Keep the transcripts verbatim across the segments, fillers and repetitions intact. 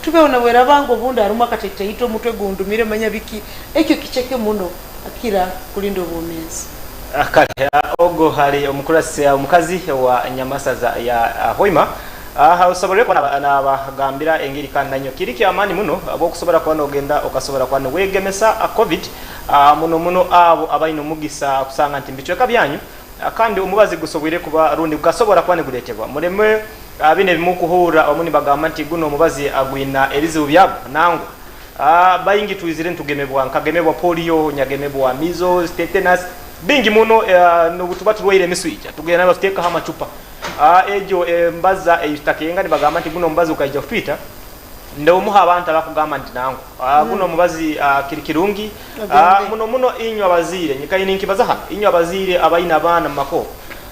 Tubeho na bwera bangu obundi harumu akataito omutwe gundumire, manya biki. Ekyo kicheke muno, akira kulinda obwomeezi. Ah, kale, ah, ogu hali omukurasi, ah, omukazi wa Nyamasaza ya, ah, Hoima. Ah, osoboire kuba naba-, nabagambira engeri kandi nanyo kiri ky'amaani muno, ah, bw'okusobora kuba nogenda, okasobora kuba niwegemesa, ah, covid, ah, muno muno abo abaine omugisa kusanga nti mu bicweka byanyu, ah, kandi omubazi gusoboire kuba rundi gukasobora kuba niguletebwa. Muleme, ah, binu ebimu kuhurra omu nibagamba nti gunu omubazi, ah, gwina ebizibu byagwo. Nangwa. Ah, baingi twizire nitugemebwa, nkagemebwa polio, nyagemebwa measles, tetanus, bingi muno, eh, n'obu tuba turwaire emiswija, tugenda nibatuteekaho amacupa. Ah, egyo, eh, mbaza ei tutakenga, nibagamba nti, "Gunu omubazi gukaija kutwita." Ndi omu ha bantu abakugamba nti, "Nangwa." Ah, gunu omubazi, ah, kiri kirungi. Ah, muno muno inywe abazaire, nyikaire ninkibaza hanu, inywe abazaire abaine abaana mu maka oku.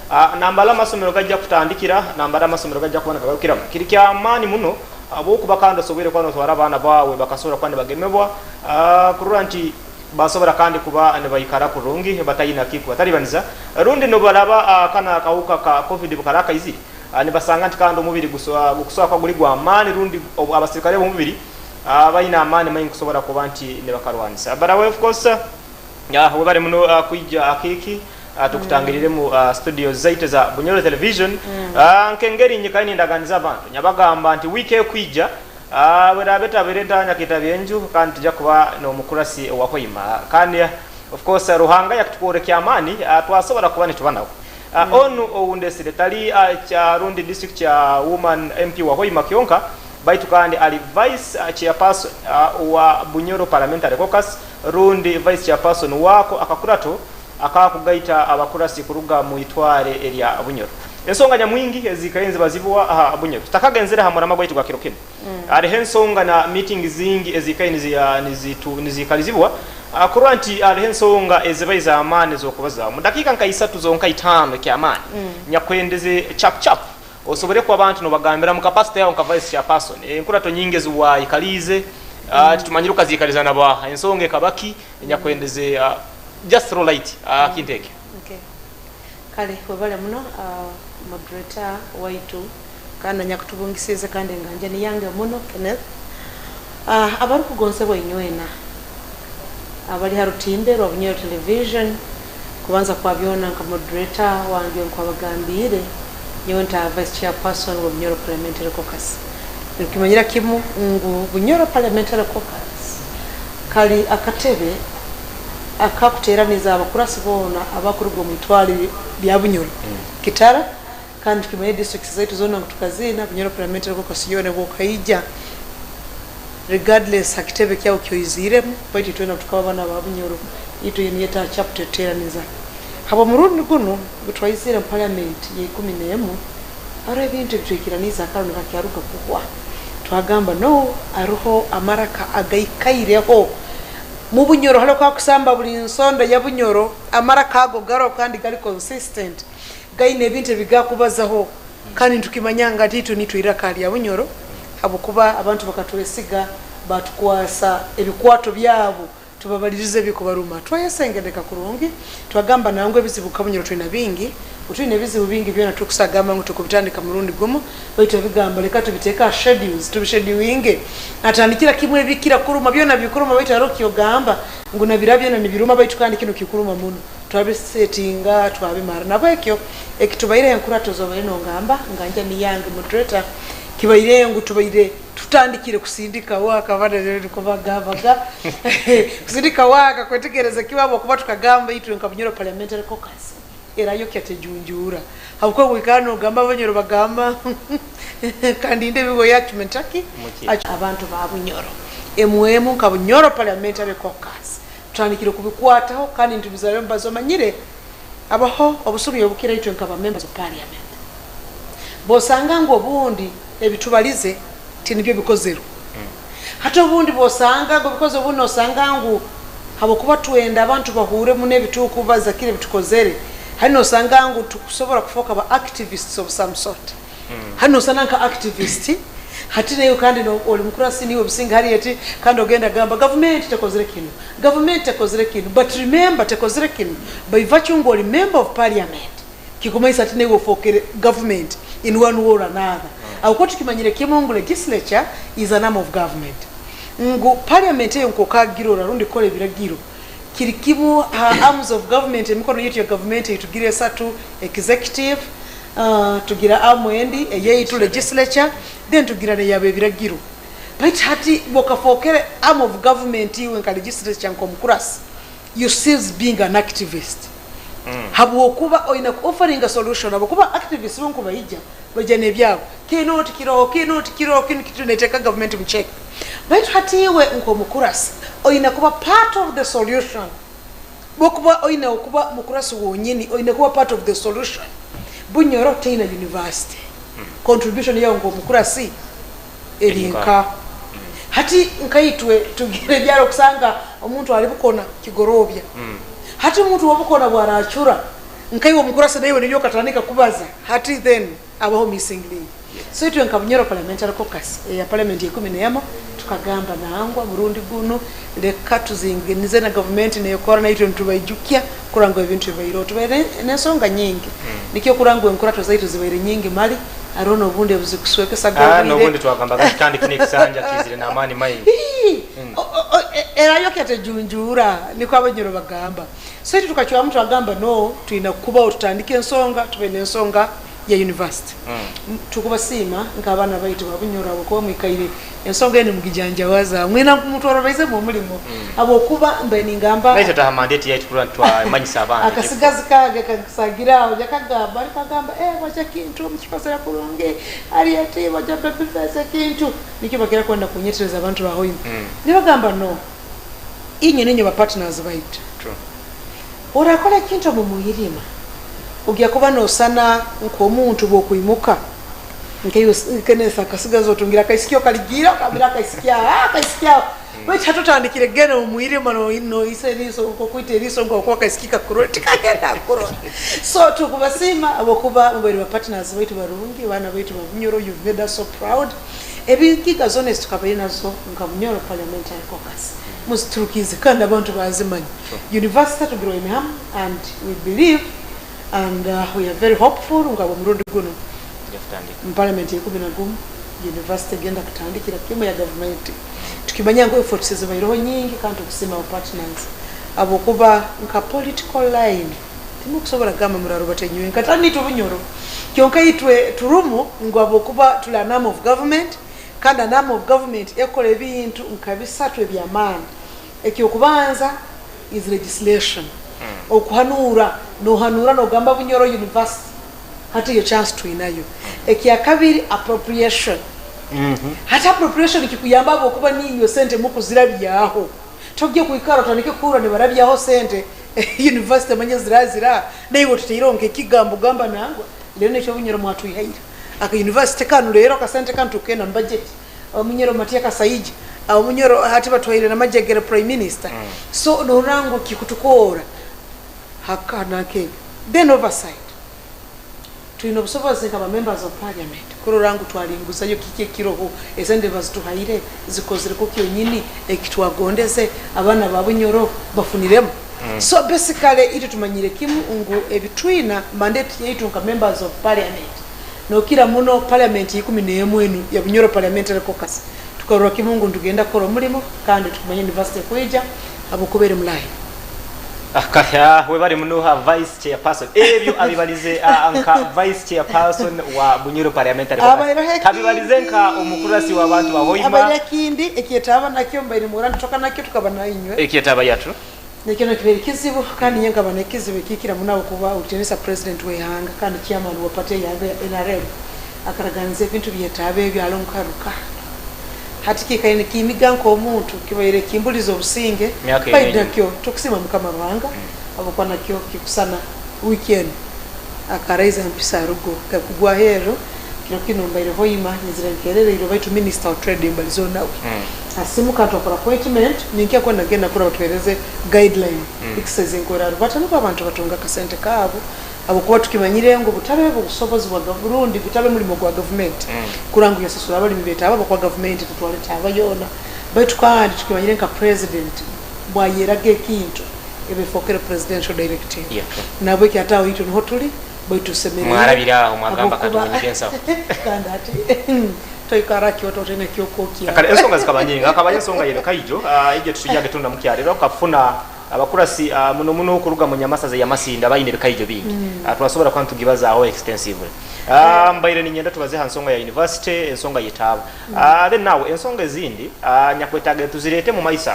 Ah, nambara amasomero gaija kutandikira, nambara amasomero gaija kuba nigagarukiramu. Kiri ky'amaani muno, habwokuba kandi osoboire kuba notwara abaana baawe, bakasobora kuba nibagemebwa, ah, kurora nti basobora kandi kuba nibaikara kurungi, bataina ki kubatalibaniza. Rundi nobaraba, ah, kana akahuka ka covid bukarakaizire, ah, nibasanga nti kandi omubiri guso-, ah, gukusobora kuba guli gw'amaani, rundi obu-, abasirikale b'omubiri, ah, baine amaani maingi kusobora kuba nti nibakarwanisa. But, ah, of course, ah, Ah, webale muno, ah, kwija, ah, Kiki. Ah, tukutangiriremu, ah, studio zaitu eza Bunyoro Television. Ah, nk'engeri nyikaire nindaganiza abantu, nyabagamba nti wiiki ekwija, ah, bweraaba etabaire nta nyakaitabye enju, kandi tugya kuba n'omukurasi owa Hoima. Kandi, ah, of course, ah, Ruhanga yakutworeka amaani, ah, twasobora kuba nituba nawe. Ah, onu owundesire tali, ah, kya rundi district kya woman M P wa Hoima kyonka, baitu kandi ali vice, ah, chairperson, ah, wa Bunyoro Parliamentary Caucus, rundi vice chairperson wako akakurato akakugaita abakurasi kuruga mu itwale erya Bunyoro. Ensonga nyamwingi ezikaire nizibazibwa aha Bunyoro. Tutakagenzere ha murama gwaitu gwa kiro kinu. Haroho ensonga na meeting zingi ezikaire nizi-, ah, nizitu-, nizikalizibwa, ah, kurora nti haroho ensonga ezibaire z'amaani ez'okubazaho. Mu dakiika nka isatu zonka itaano eky'amaani, nyakwendeze chap chap. Osobole kuba abantu nobagambira mu capacity yaawe nka vice chairperson. Enkurato nyingi eziwaikaliize, ah, titumanyire okaziikaliza na baaha. Ensonga ekaba ki? Nyakwendeze, ah, just throw light, ah, kintu ekyo. Okay. Kale, webale muno, ah, moderator waitu, kandi nanyakutubungisiize, kandi enganja niyange muno, Kenneth. Ah, abarukugonzebwa inywena, abali ha rutimbe rwa Bunyoro Television, kubanza kwa byona nka moderator wange nkwabagambiire, nyowe nta vice chairperson wa Bunyoro Parliamentary Caucus. Nirukimanyira kimu ngu Bunyoro Parliamentary Caucus kali akatebe akakuteraniza abakurasi boona abakuruga omu itwale lya Bunyoro, Kitara, kandi tukimanya districts zaitu zoona ngu tukaziina, Bunyoro Parliamentary Caucus yoona bwokaija, regardless ha kitebe kyawe kyoiziiremu, baitu itwena tukaba baana ba Bunyoro, itwe niyo etaaha chapter etuteraniza. Habw'omurundi gunu, gutwaizire mu Parliament ya ikumi n'emu, haroho ebintu ebitwikiraniize akaro nibakyaruga kuhwa. Twagamba, "No, haroho amaraka agaikaireho." Mu Bunyoro, hali okwakusamba buli nsonda ya Bunyoro, amaraka ago garoho kandi gali consistent. Gaine ebintu ebigakubazaho, kandi nitukimanya ngu hati itwe nitwe iraka lya Bunyoro, habwokuba abantu bakatwesiga, batukwasa ebikwato byabo, tubabalirize ebikubaruma. Twayesa engendeka kurungi, twagamba nangwa ebizibu nka Bunyoro twina bingi, twina ebizibu bingi byona tukusagamba ngu tukubitandika murundi gumu, baitu ebigamba leka tubiteeke ha schedules, tubisheduinge. Atandikira kimu ebikira kuruma, byona bikuruma, baitu haroho kyogamba ngu nabira byona nibiruma, baitu kandi kinu kikuruma muno. Twabisetinga, twabimara. Nabwekyo, ekitubaireho enkurato zobaire nongamba, nganja niyange moderator, kibaire ngu tubaire tutandikire kusindika waka, bana rero niko bagabaga. Kusindika waka, kwetegereza kiba habwokuba tukagamba itwe nka Bunyoro Parliamentary Caucus, erayokya tejunjura. Habwokuba bwikara nogamba Abanyoro bagamba, kandi nde bigo ya Kimentaki? Muki? Ach-, abantu ba Bunyoro. Emu emu nka Bunyoro Parliamentary Caucus. Tutandikire kubikwataho kandi nitubizaremu bazo. Omanyire, habaho obusumi obukira itwe nka ba members of parliament. Bosanga ngu obundi ebitubalize tinibyo bikozerwe. Hati obundi bwosanga ngu bikoze, obundi nosanga ngu habwokuba twenda abantu bahuuremu n'ebitukubaza kiri ebitukozere, hati nosanga ngu tukusobora kufooka ba activists of some sort. Hanu osana nka activist, hati nayo kandi no, oli mukurasi niwe bisinga hali eti, kandi ogenda gamba, "Gavumenti tekozere kinu, gavumenti tekozere kinu." But remember, tekozere kinu by virtue ngu oli member of parliament. Kikumanyisa ati naiwe ofokere government in one way or another. Habwokuba tukimanyire kimu ngu legislature is an arm of government. Ngu parliament eyo nk'oku agirora rundi kukora ebiragiro, kiri kimu ha arms of government, emikono yaitu ya gavumenti ei tugira esatu, executive, ah, tugira arm endi, eyaitu legislature, then tugira n'ey'ab'ebiragiro. Baitu hati bw'okafookere arm of government iwe nka legislature, nk'omukurasi, you cease being an activist. Habwokuba oine ku offeringa solution, habwokuba activists bo nkubaija, baija n'ebyabo. Kinu tikiroho, kinu tikiroho, kinu kiti neteeka gavumenti mu check. Baitu hati iwe nk'omukurasi, oine kuba part of the solution. Bw'okuba oine okuba mukurasi wonyini, oine kuba part of the solution. Bunyoro teina university. Contribution yawe nk'omukurasi eri nka. Hati nkaitwe tugira ebyaro kusanga omuntu ali Bukona kigorobya. Hati omuntu wa Bukona bwaracura, nkaiwe omukurasi naiwe nibyo okatandika kubaza. Hati then, abaho missing link. So itwe nka Bunyoro Parliamentary Caucus, eya Parliament ya ikumi n'emu, tukagamba nangwa, murundi gunu, leka tuzinginize na gavumenti nekora, naitwe nitubaijukya, kurora ngu ebintu bibaireho. Tubaire n'ensonga nyingi. Nikyo kurora ngu enkurato zaitu zibaire nyingi mali, haroho n'obundi obuzikuswekesa Ah, gavumenti. N'obundi twagambaga nti kandi kinu ekisanja kizire n'amaani maingi. Ii, o-, o-, o-, e-, erayokya tejunjura, nikwo Abanyoro bagamba. So, itwe tukacwamu, twagamba, "No, twina kubaho, tutandike ensonga, tube n'ensonga ya university." Tukubasiima nk'abaana baitu ba Bunyoro, habwokuba mwikaire ensonga enu mugijanjawaza. Mwina kumutworobaizemu omulimo. Habwokuba mbaire ningamba Baitu taha mandate yaitu kurora twamanyisa abantu. Akasigazi kange kansagiraho, yakagamba, alikagamba, "Eh, bwaija Kintu, omu kipasara kurungi, ali ati, bwaija Baby Face Kintu." Nikyo bakira kwenda kunyetereza abantu ba Hoima. Nibagamba, "No." Inywe ninywe ba partners baitu. True. Orakora ekintu omu mwirima, ogya kuba nosana nk'omuntu bw'okwimuka. Nkaiwe s-, Kenneth akasigazi otungire akaisiki okaligiire, okabira akaisiki aho, ah, akaisiki aho. Baitu hati otandikire kugenda omu mwirima, no-, noisa eriiso, nk'okwita eriiso, nk'okuba akaisiki kakurora, tikagenda kurora. So, tukubasiima habwokuba mubaire ba partners baitu barungi, baana baitu ba Bunyoro, you've made us so proud. Ebigiga zoona ezi tukabaire nazo nka Bunyoro Parliamentary Caucus, muziturukiize kandi abantu bazimanya. Sure. University tugirwaine hamu and we believe and, uh, we are very hopeful ngu habw'omurundi gunu mu Parliament ya ikumi na gumu, university egenda kutandikira kimu ya gavumenti. Tukimanya ngu efforts ezibaireho nyingi kandi tukusiima aba partners. Habwokuba nka political line, timukusobora kugamba murarubata inywenka. Tali itwe Bunyoro. Kyonka itwe turumu ngu habwokuba tuli an arm of government, kandi an arm of government ekora ebintu nka bisatu eby'amaani. Eky'okubanza is legislation. Okuhanuura, nohanuura nogamba Bunyoro University. Hati eyo chance twinayo. Ekya kabiri, appropriation. Hati appropriation kikuyamba habwokuba niinywe sente mukuzirabyaho. Togya kwikara otandike kuhurra nibarabyaho sente, university manya zirazira, naiwe otutaireho nk'ekigambo, gamba nangwa, leero n'ekyo Bunyoro mwatwihaire. Aka university kanu leero, akasente kanu tukenda mu budget. Abamunyoro Matia Kasaija, Abamunyoro hati batuhaire na Majegere Prime Minister. So, nohurra ngu kikutukoora. Haka, nakega. Then oversight. Twine obusobozi nka ba members of parliament kurora ngu twalinguzayo kiki ekiroho, esente bazituhaire, zikozere ku kyonyini, eki twagondeze, abaana ba Bunyoro bafuniremu. So basically, itwe tumanyire kimu ngu ebi twina mandate yaitu nka members of parliament, nokira muno parliament ikumi n'emu enu ya Bunyoro Parliamentary Caucus, tukarora kimu ngu nitugenda kukora omulimo, kandi tukumanya university kwija habwokuba eri mu line. Akaha, webale muno ha Vice Chairperson. Ebyo abibalize, ah, nka Vice Chairperson wa Bunyoro Parliamentary Caucus. Abaireho ekindi, kabibalize nka omukurasi w'abantu ba Hoima. Abaireho ekindi, ekyetaba nakyo, mbaire muhura nitwoka nakyo, tukaba na inywe. Ekyetaba yatu? Nekyo nikibaire kizibu, kandi nyowe nkaba n'ekizibu ekihikira muno habwokuba oli kitiinisa President w'ihanga, kandi chairman wa party yange ya N R M. Akaraganiza ebintu byetaba ebyo, haroho nkaruka. Hati kikaire nikiimiga nk'omuntu, kibaire kimbulize obusinge. Myaka baitu enu nakyo, tukusiima Mukama Ruhanga, habwokuba nakyo kikusana weekend. Akaraiza mpisa rugo, kakugwa aheeru. Kiro kinu mbaire Hoima, nyizire nkerere, iro baitu Minister wa Trade embalizo nawe. Asimuka, atuha kora appointment, ninkya kwenda nagenda kurora batuhereze guideline, exercise nkora rubata, nukwo abantu batunga akasente kaabo. Habwokuba tukimanyire ngu butabe busobozi bwa gav-, rundi gutabe mulimo gwa gavumenti. Kurora ngu yasasura abalimi betaaha, habwokuba gavumenti tetwaletaaba yoona. Baitu kandi tukimanyire nka president bwayeraga ekintu, eba efookere presidential directive. Yeah, true. Nahabweki hati aho itwe nuho tuli, Baitu tusemereire. Mwarabire aho, mwagamba habwokuba kati munyige ensaho. Kandi hati, toikara kyoto, otaine kyokokya. Kale, ensonga zikaba nyingi. Hakaba ensonga y'ebikaijo, ah, egyo tutunyage tunda mu kyarero, kafuna abakurasi, ah, muno muno okuruga mu nyamasaza ya Masindi, abaine ebikaijo bingi. Ah, twasobora kuba nitugibazaaho extensively. Ah, mbaire ninyenda tubaze ha nsonga ya university, ensonga y'etaabo. Ah, then now, ensonga ezindi, ah, nyakwetaaga tuzireete mu maiso.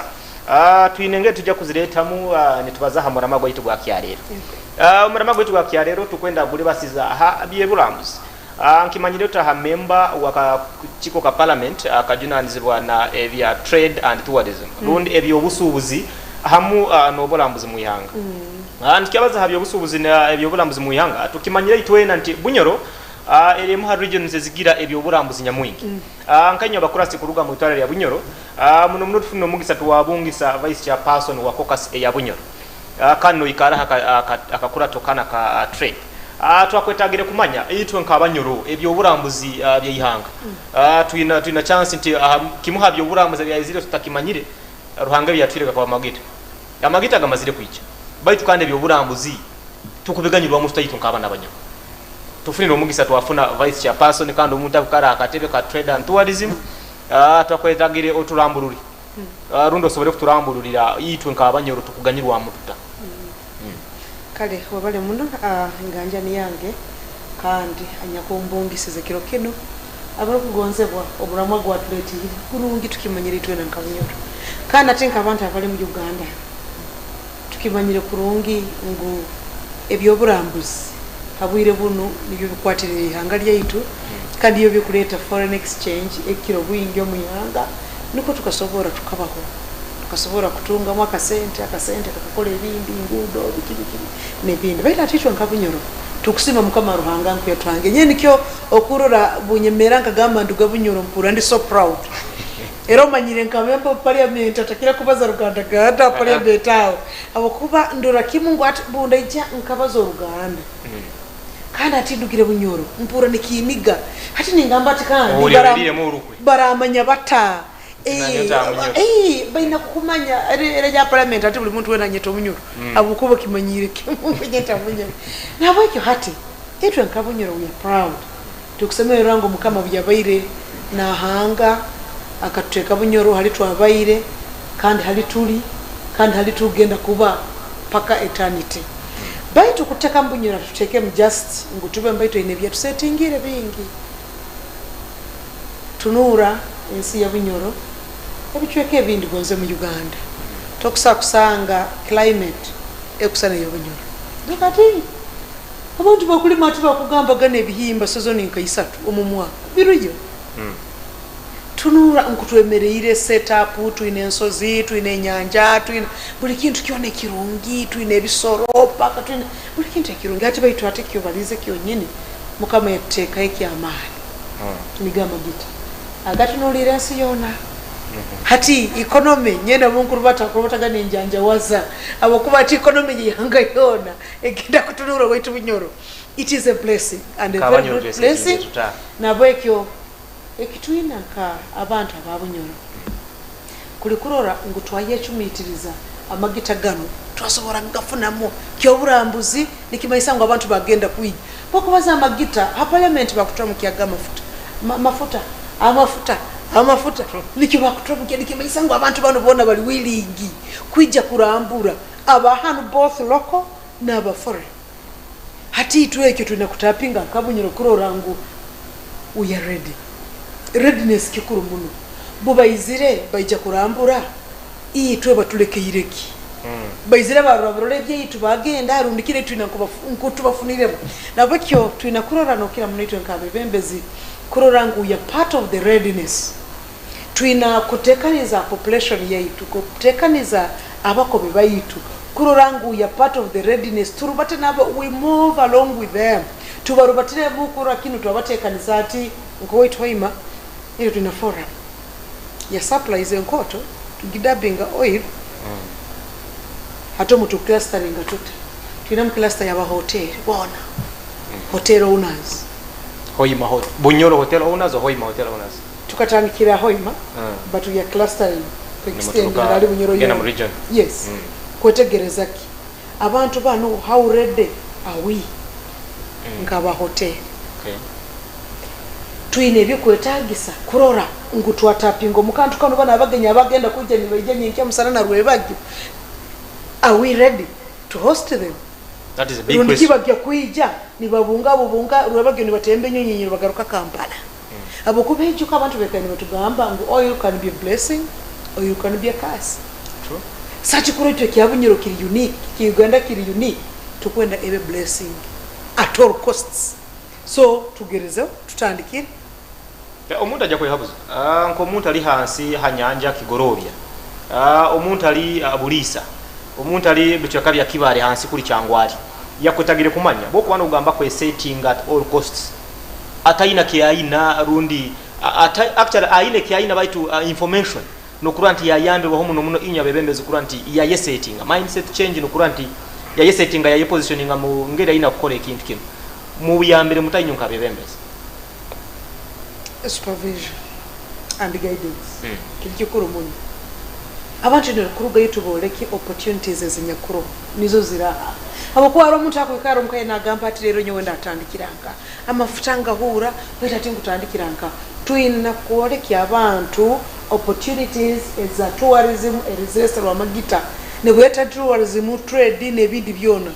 Ah, twine engeri tugya kuzireetamu, ah, nitubaza ha murama gwaitu gwa kyarero. Ah, omurama gwaitu gwa kyarero tukwenda gulibasiza ha by'eburambuzi. Ah, nkimanyire oti aha memba w'akakiiko ka parliament akajunaanizibwa na ebya trade and tourism, rundi eby'obusuubuzi hamu, ah, n'oburambuzi mu ihanga. Ah, nikyabaza ha by'obusuubuzi na eby'oburambuzi mu ihanga, tukimanyire itwena nti Bunyoro, ah, eri emu ha regions ezigira eby'oburambuzi nyamwingi. Ah, nka inywe abakurasi kuruga mu itwara lya Bunyoro, ah, muno muno tufunire omugisa twabungisa vice chairperson wa caucus eya Bunyoro. Ah, kandi noikaraho aka-, aka-, akakurato kana ka, ah, trade. Ah, twakwetagire kumanya, itwe nk'Abanyoro, eby'oburambuzi, ah, by'eihanga. Ah, twina, twina chance nti, ah, kimu ha by'oburambuzi ebyaizire tutakimanyire, Ruhanga ebi yatwire gakaba magita. Amagita gamazire kwija. Baitu kandi eby'oburambuzi, tukubiganyirwamu tuta itwe nk'abaana b'Abanyoro? Tufunire omugisa twafuna vice chairperson kandi omuntu akukara ha katebe ka trade and tourism. Ah, twakwetagire oturamburure. Ah, rundi osobole kuturambururira, itwe nk'Abanyoro tukuganyirwamu tuta? Kale, webale muno, ah, enganjani yange, kandi anyakumbungisize kiro kinu. Abarukugonzebwa, omuramwa gwatuleetiire kurungi, tukimanyire itwena nka Bunyoro. Kandi hati nk'abantu abali mu Uganda, tukimanyire kurungi ngu eby'oburambuzi ha bwire bunu nibyo bikwatire ihanga lyaitu, kandi nibyo bikuleeta foreign exchange ekiro bwingi omu ihanga, nukwo tukasobora tukabaho. Tukasobora kutungamu akasente, akasente kakakora ebindi, enguudo, biki, biki, n'ebindi. Baitu hati itwe nka Bunyoro, tukusiima Mukama Ruhanga ngu yatuhangaine. Nyowe nikyo okurora bunyemerra nkagamba nduga Bunyoro, mpurra ndi so proud. Era omanyire nka member of parliament atakira kubaza Ruganda Ganda ha parliament aho. Habwokuba ndora kimu ngu hati bundaija nkabaza Oruganda. Kandi hati ndugire Bunyoro, mpurra nikiiniga. Hati ningamba ati kandi bara-, baramanya bata? Eh, eh, baina kukumanya, ere, ere rya parliament, hati buli muntu wena anyeta Omunyoro. Habwokuba okimanyire kimu, ngu nyeta Munyoro. Nahabwekyo hati, itwe nka Bunyoro, we are proud. Tukusemererwa ngu Mukama obu yabaire nahanga, akatuteeka Bunyoro hali twabaire, kandi hali tuli, kandi hali tugenda kuba paka eternity. Baitu kuteekamu Bunyoro, tuteekemu just ngu tube, baitu aine ebyatusetingire bingi. Tunuura ensi ya Bunyoro, ebicweka ebindi gonza omu Uganda, tokusa kusanga climate ekusana eya Bunyoro. Kati, abantu bakulima ati bakugambaga n'ebihimba season nka isatu omu mwaka. Biruyo. Tunuura nku twemereire, set up, twine ensozi, twine enyanja, twine buli kintu kyona ekirungi, twine ebisoro, paka twine buli kintu ekirungi. Hati baitu hati ekyobalize kyonyini, Mukama yatuteekaho eky'amaani. Nigo amagita. Agatunuuliire ensi yoona. Hati economy, nyena bunkurubata, kurubataga ninjanjawaza. Habwokuba hati economy y'ihanga yoona egenda kutunuura owaitu Bunyoro. It is a blessing and a very great blessing. Nabwekyo, ekitwina nka abantu aba Bunyoro, kuli kurora ngu twayecumitiriza amagita ganu, twasobora kugafunamu ky'oburambuzi, nikimanyisa ngu abantu bagenda kwija. Bw'okubaza amagita, ha parliament bakuturamu kyaga amafuta. Ma-, mafuta, amafuta, amafuta. Nikyo bakuturamu kya-, nikimanyisa ngu abantu banu boona bali willing kwija kurambura aba hanu, both local n'aba foreign. Hati itwe ekyo twine kutapinga nka Bunyoro kurora ngu we are ready. Readiness kikuru muno. Bo baizire, baija kurambura, itwe batulekeire ki? Baizire barora birole byaitu, bagenda, rundi kiri twine nkubafu-, nkutubafuniremu. Nabwekyo twine kurora nokira muno itwe nk'abebembezi, kurora ngu we are part of the readiness. Twina kutekaniza population yaitu, kutekaniza abakobe baitu, kurora ngu we are part of the readiness. Turubate nabo, we move along with them. Tubarubatiremu kurora kinu twabatekaniza ati, nka waitu Hoima, eri twina forum ya supplies enkooto, tugidabinga oil. Hati omu tu clusteringa tuta? Twinemu cluster y'aba hotel boona. Hotel owners. Hoima Hot-, Bunyoro Hotel Owners or Hoima Hotel Owners? Tukatandikira Hoima, but we are clustering, ku extendinga hali Bunyoro yoona. Yes. Kwetegereza ki? Abantu banu, how ready are we? nk'aba hoteri. Okay. Twine ebikwetagisa kurora ngu twatapinga omu kantu kanu, banu abagenyi abagenda kwija nibaija nyenkya musana na rwebagyo. Are we ready to host them? That is a big rundi ki question. Bagya kwija nibabunga bubunga rwebagyo, nibatemba enyonyi nibagaruka Kampala? Habwokuba ijuka abantu bekaire nibatugamba ngu oil can be a blessing, oil can be a curse. True. Sa kikuru ekyo kya Bunyoro kiri unique, ki Uganda kiri unique, tukwenda ebe blessing at all costs. So, tugerizeho, tutandikire. Eh, omuntu ajja kwehabuza. Ah, nk'omuntu ali hansi ha nyanja Kigorobya. Ah, omuntu ali, ah, Buliisa. Omuntu ali bicweka bya Kibaale hansi kuli Kyangwali. Yakwetagire kumanya. Bwokuba nogamba kwe setting at all costs. Ataina kyaina rundi, a-, ata-, actually, aine kyaina baitu, ah, information. Nokurora nti yayambibwaho muno muno inywe abebembezi kurora nti yayesetinga. Mindset change nokurora nti yayesetinga, yayepositioninga mu ngeri aina kukora ekintu kinu. Mubuyambire muta inywe nk'abebembezi? Supervision and guidance. Mm. Kintu kikuru muno. Abantu nibakuru baitu booleke opportunities ezinyakuru. Nizo ziraha. Habwokuba haroho omuntu akwikara omuka ye nagamba ati, "Leero nyowe ndatandikira nka. Amafuta ngahurra, baitu hati nkutandikira nka." Twina kwolekya abantu opportunities eza tourism, eri Rwamagita. Nibweta tourism, trade, n'ebindi byona.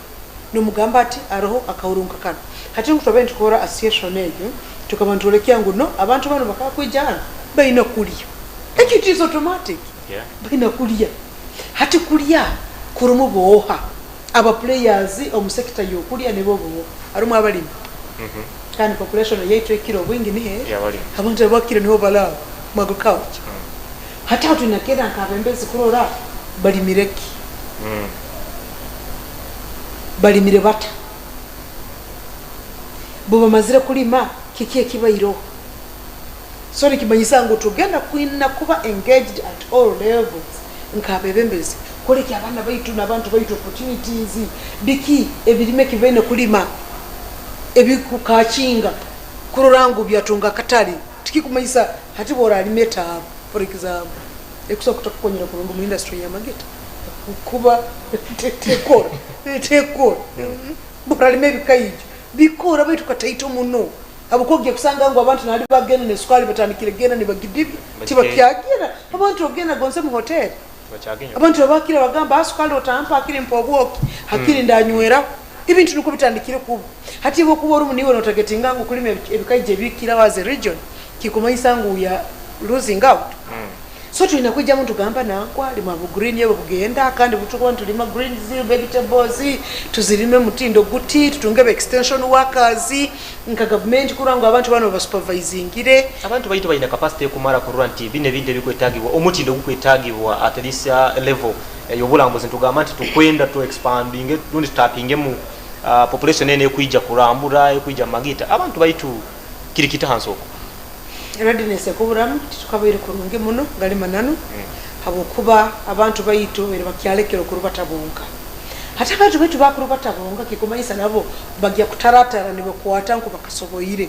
Nomugamba ati, "Haroho akahururu nka kanu." Hati ngu twabaire nitukora association egyo, tukaba nitwolekya ngu no, abantu banu bakakwija hanu, baina kulya. Eki it is automatic. Yeah. Baina kulya. Hati kulya kurumu boha. Aba players omu sector y'okulya nibo boha. Harumu abalimi. Mhm. Kandi population yaitu ekiro obwingi nihe? Y'abalimi. Abantu abakira niho bali aho, mu agriculture. Mm. Hati aho twine kugenda nk'abembezi kurora balimire ki? Mm. Balimire bata? Bo bamazire kulima, kiki ekibaireho? So, nikimanyisa ngu tugenda kwina kuba engaged at all levels. Nk'abebembezi, kwolekya abaana baitu n'abantu baitu opportunities, biki ebirime ekibaine kulima, ebikukakinga, kurora ngu byatunga akatale. Tikikumanyisa hati bworalima etaabo, for example, ekusobora kutakukonyera kurungi mu industry y'amagita. Kuba te-, tekora, tekora. Mm. Bworalima ebikaijo, bikora baitu kataito muno. Habwokuba ogiye kusanga ngu abantu nali bagenda n'esukaali batandikire kugenda nibagidibya, bagiteka. Tibakyagira. Abantu bagenda gonze mu hoteri. Tibakyaginywa. Abantu babakira bagamba, "Ah, sukaali otampa, hakiri mpa obwoki, hakiri ndanyweraho." Ebintu nukwo bitandikire kuba. Hati obu okuba orumu niiwe notagetinga ngu kulima ebi-, ebikaijo ebikiraho as a region, kikumanyisa ngu we are losing out. Mm. So, twine kwijamu nitugamba, nankwa, lima bu green obu bugenda, kandi bu tukuba nitulima greens, vegetables, tuzirime mutindo guti, tutunge ba extension workers, nka gavumenti kurora ngu abantu banu babasupervisingire. Abantu baitu baine capacity ekumara kurora nti binu ebintu ebikwetagibwa, omutindo ogukwetagibwa at this, uh, level, eh, y'obulambuzi, nitugamba nti tukwenda tu expandinge, rundi tutapingemu, uh, population enu ekwija kurambura, ekwija mu magita. Abantu baitu kiri kita hansi oku? Readiness ekuburamu, titukabaire kurungi muno, gali mananu, habwokuba abantu baitu babaire bakyalekere okurubata bonka. Hati abantu baitu bakurubata bonka, kikumanyisa nabo bagya kutaratara nibakwata nku bakasoboire.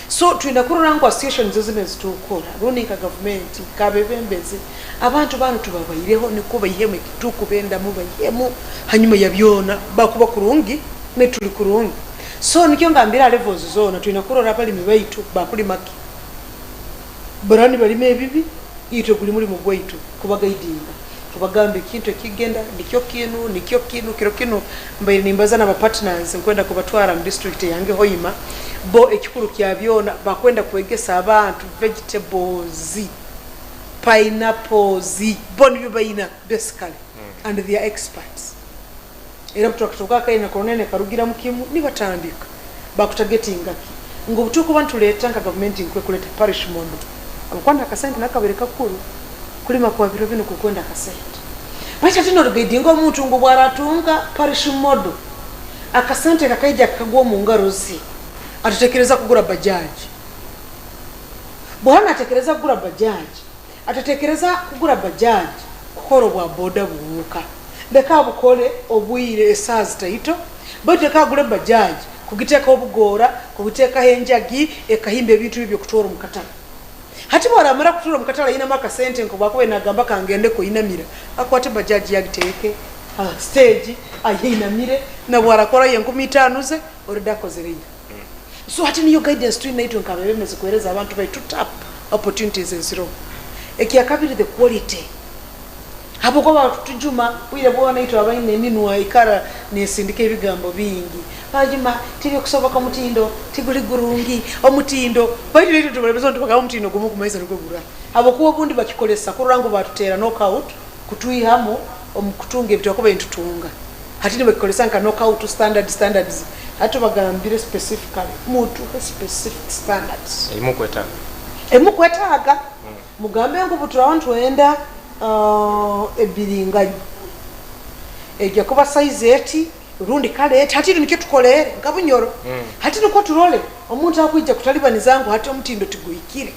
So, twine kurora ngu association nizo zinu ezitukora, rundi nka gavumenti, nka bebembezi, abantu banu tubabaireho, nikwo baihemu ekitukubendamu, baihemu, hanyuma ya byona, bakuba kurungi, netuli kurungi. So, nikyo ngambire ha levels zoona, twine kurora abalimi baitu bakulima ki. Barora nibalima ebibi, itwe guli mulimo gwaitu kubaguidinga, kubagamba ekintu ekigenda, nikyo kinu, nikyo kinu, kiro kinu mbaire nimbaza na ba partners, nkwenda kubatwara mu district yange Hoima. Bo ekikuru kya byona, bakwenda kwegesa abantu vegetables, pineapples, bo nibyo baina basically, and they are experts. Era obu twakatoka akaire na Koloneli karugiramu kimu, nibatandika. Bakutagetinga ki? Ngu obu tukuba nituleeta nka gavumenti nkwe kuleeta parish model. Habwokuba n'akasente nako kabaire kakuru. Kulima kwa biro binu kukwenda akasente. Baitu hati norugaidinga omuntu ngu bwaratunga parish model, akasente kakaija kakagwa omu ngaro ze. Atatekereza kugura bajaji. Bw'oba natekereza kugura bajaji, atatekereza kugura bajaji kukora obwa boda bwonka. Leka abukole obwire, esaaha zitaito, baitu leka agule bajaji, kugiteekaho obugoora, kugiteekaho enjagi, ekahimba ebintu bye by'okutwara omu katale. Hati bw'aramara kutwara omu katale, ainamu akasente, nk'obwakuba nagamba, "Kangende koinamira," akwate bajaji agiteeke ha stage, ayeinamire, na bw'arakora enkumi itaano ze, already akozereyo. So, hati niyo guidance twine itwe nk'abeebembezi, kuheereza abantu baitu tap opportunities eziroho. Ekya kabiri, the quality. Habwokuba batujuma, bwire bwona itwe abaine eminwa ikara nesindika ebigambo bingi. Bajuma, "Tibikusoboka, omutindo tiguli gurungi, omutindo." Baitu itwe tubalebeza nti bagamba omutindo gumu kumanyisa nigwo gurungi. Habwokuba obundi bakikozesa kurora ngu batuteera knockout, kutwihamu omu kutunga ebitakubaire nitutunga. Hati nibakikozesa nka knockout standard, standards. Hati tubagambire specifically, mutuhe specific standards. Ebimukwetaaga. Ebimukwetaaga. Mm. Mugambe ngu, "Buturaba nitwenda, ah, ebiringanya. Egya kuba size eti, rundi kale eti." Hati ekyo nikyo tukoleere nka Bunyoro. Mm. Hati nukwo turole omuntu akwija kutalibaniza ngu hati omutindo tiguhikire.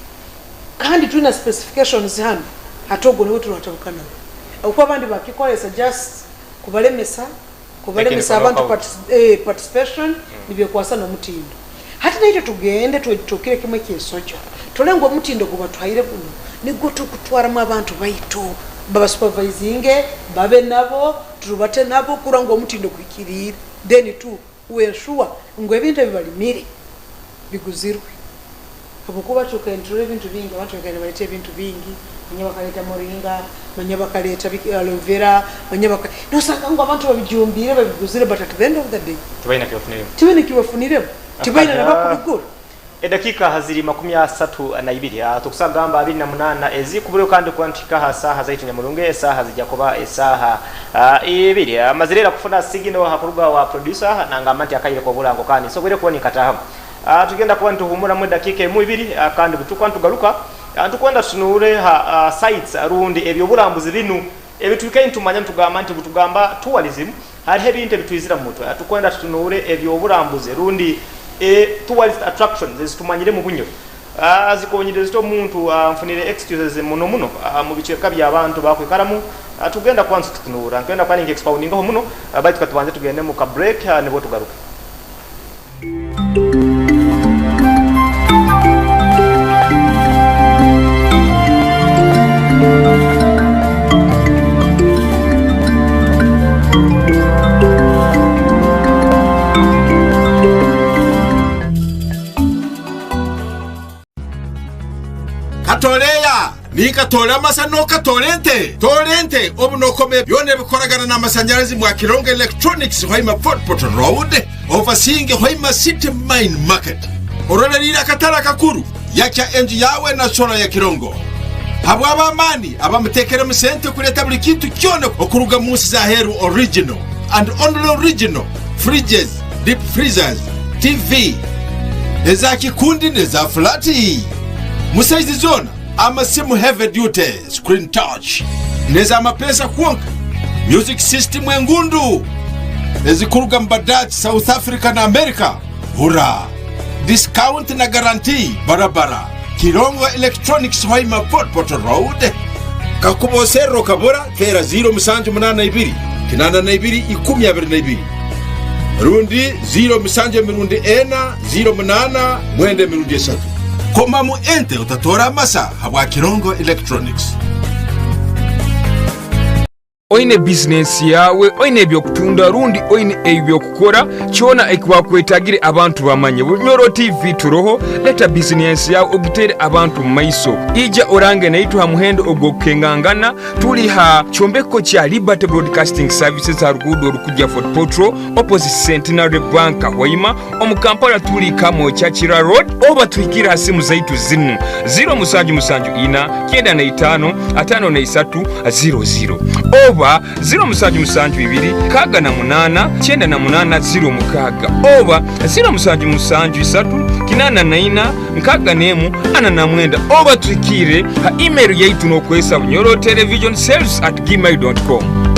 Kandi twina specifications hanu. Hati ogwo niwe turwatabuka nawe. Okuba abandi bakikozesa just kubalemesa, kubalemesa abantu partic-, eh, participation, nibyekwasa n'omutindo. Hati naitwe tugende twe-, twekire kimu ekyesojo. Turole ngu omutindo gubatuhaire gunu, nigwo tukutwaramu abantu baitu. Babasupervisinge, babe nabo, turubate nabo, kurora ngu omutindo guhikiriire. Then tu, we ensure ngu ebintu ebi balimire biguzirwe. Habwokuba tukaintroduce ebintu bingi, abantu bakaija nibaleeta ebintu bingi, manya bakaleeta moringa, manya bakaleeta biki, aloe vera, manya baka-, nosanga ngu abantu babijumbiire, babiguzire, but at the end of the day, tibaine kibafuniremu. Tibaine kibafuniremu. Tibaine na bakubigura. Edakiika ziri makumi asatu na ibiri, ah, tukusagamba abiri na munaana ezi, kubura kandi kuba nituhika ha saaha zaitu nyamurungi, esaaha zijja kuba esaaha, ah, ibiri. Ah, mazire era kufuna signal ha kuruga wa producer, nangamba nti akaire k'oburango kandi nsobwere kuba ninkataahamu. Ah, tugenda kuba nituhuumuramu edakiika emu ibiri, ah, kandi bwe tukuba nitugaruka, ah, tukwenda tutunuure ha, ah, sites, ah, rundi eby'oburambuzi binu ebi twikaire nitumanya nitugamba nti, bwe tugamba tourism, haliho ebintu ebi twizira mu mutwe. Ah, tukwenda tutunuure eby'oburambuzi, rundi, eh, tourist attractions ezi tumanyire mu Bunyoro. Ah, zikonyire zita omuntu, ah, nfunire excuses muno muno, ah, mu bicweka by'abantu bakwikaramu, ah, tugenda kuba nitutunuura. Nkwenda kuba ninka expoundingaho muno, ah, baitu katubanze tugende mu ka break, ah, nibwo tugaruke. Katoleya, ninkatoora amasa, nookatoora ente? Toora ente, obu nookoma byona ebikoragana n'amasanyarazi mwa Kirongo Electronics, Hoima Fort Portal Road, overseeing Hoima City Main Market. Oroleriire akatale akakuru, yakya enju yaawe na solar ya Kirongo. Habw'ab'amaani abamuteekeremu sente kuleeta buli kintu kyona okuruga mu nsi za heeru, original and only original, fridges, deep freezers, T V, eza kikundi n'eza flat, mu size zoona, amasimu heavy duty, screen touch, n'ez'amapesa kwonka, music system engundu ezikuruga mu Badaachi, South Africa na America. Hurra! Discount na guarantee barabara. Kirongo Electronics, Hoima Fort Portal Road. Kakuba oserra okabura, teera ziro musanju munaana ibiri, kinaana na ibiri, ikumi abiri na ibiri, rundi ziro musanju emirundi ena, ziro munaana, mwenda emirundi esatu. Komamu ente, otatoora amasa habwa Kirongo Electronics. Oine business yaawe, oine eby'okutunda, rundi oine eby'okukora, kyona eki wakwetagire abantu bamanye. Bunyoro T V turoho, leta business yaawe, ogiteere abantu mu maiso. Ija orange naitwe ha muhendo ogw'okukengangana. Tuli ha kyombeko kya Liberty Broadcasting Services ha ruguudo orukugya Fort Portal, opposite Centenary Bank, Hoima. Omu Kampala tuli Kamwokya Kira Road, oba tuhikire ha simu zaitu zinu, ziro musanju musanju ina, kyenda na itaano, ataano na isatu, ziro ziro, oba ziro musanju musanju ibiri, nkaaga na munaana, kyenda na munaana, ziro mukaaga, oba ziro musanju musanju isatu, kinaana na ina, nkaaga n'emu, ana na mwenda, oba tuhikire ha email yaitu n'okukozesa bunyoro television sales at gmail dot com.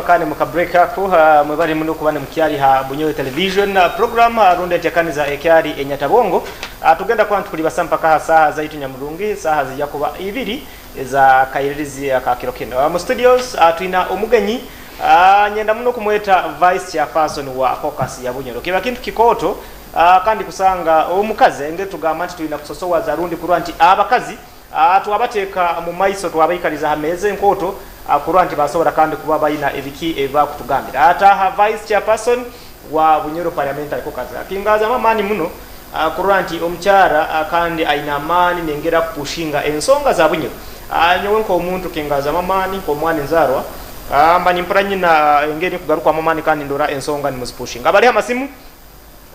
Kandi mu ka break ako, ah, mwebale muno kuba nimukyali ha Bunyoro Television, ah, program, ah, rundi entekaniza ekyali enyatabwongo. Ah, tugenda kuba nitukulibasa mpaka ha saaha zaitu nyamurungi, saaha zija kuba ibiri eza kairirizi aka kiro kinu. Ah, mu studios, ah, twina omugenyi, Ah, nyenda muno kumweta Vice Chairperson wa Caucus ya Bunyoro. Kiba kintu kikooto, ah, kandi kusanga omukazi, engeri tugamba nti twina kusosowaza rundi kurora nti abakazi, ah, twabateeka mu maiso, twabaikaliza ha meeza enkooto, ah, kurora nti basobora kandi kuba baina ebiki ebi bakutugambira. Ataaha Vice Chairperson wa Bunyoro Parliamentary Caucus. Kingaazamu amaani muno, ah, kurora nti omukyara, ah, kandi aine amaani nengeri akupushinga ensonga za Bunyoro. Ah, nyowe nk'omuntu kingaazamu amaani, nk'omwana enzaarwa, ah, mba nimpura nyina, ah, engeri nkugarukwamu amaani kandi ndora ensonga nimuzipushinga. Abali ha masimu,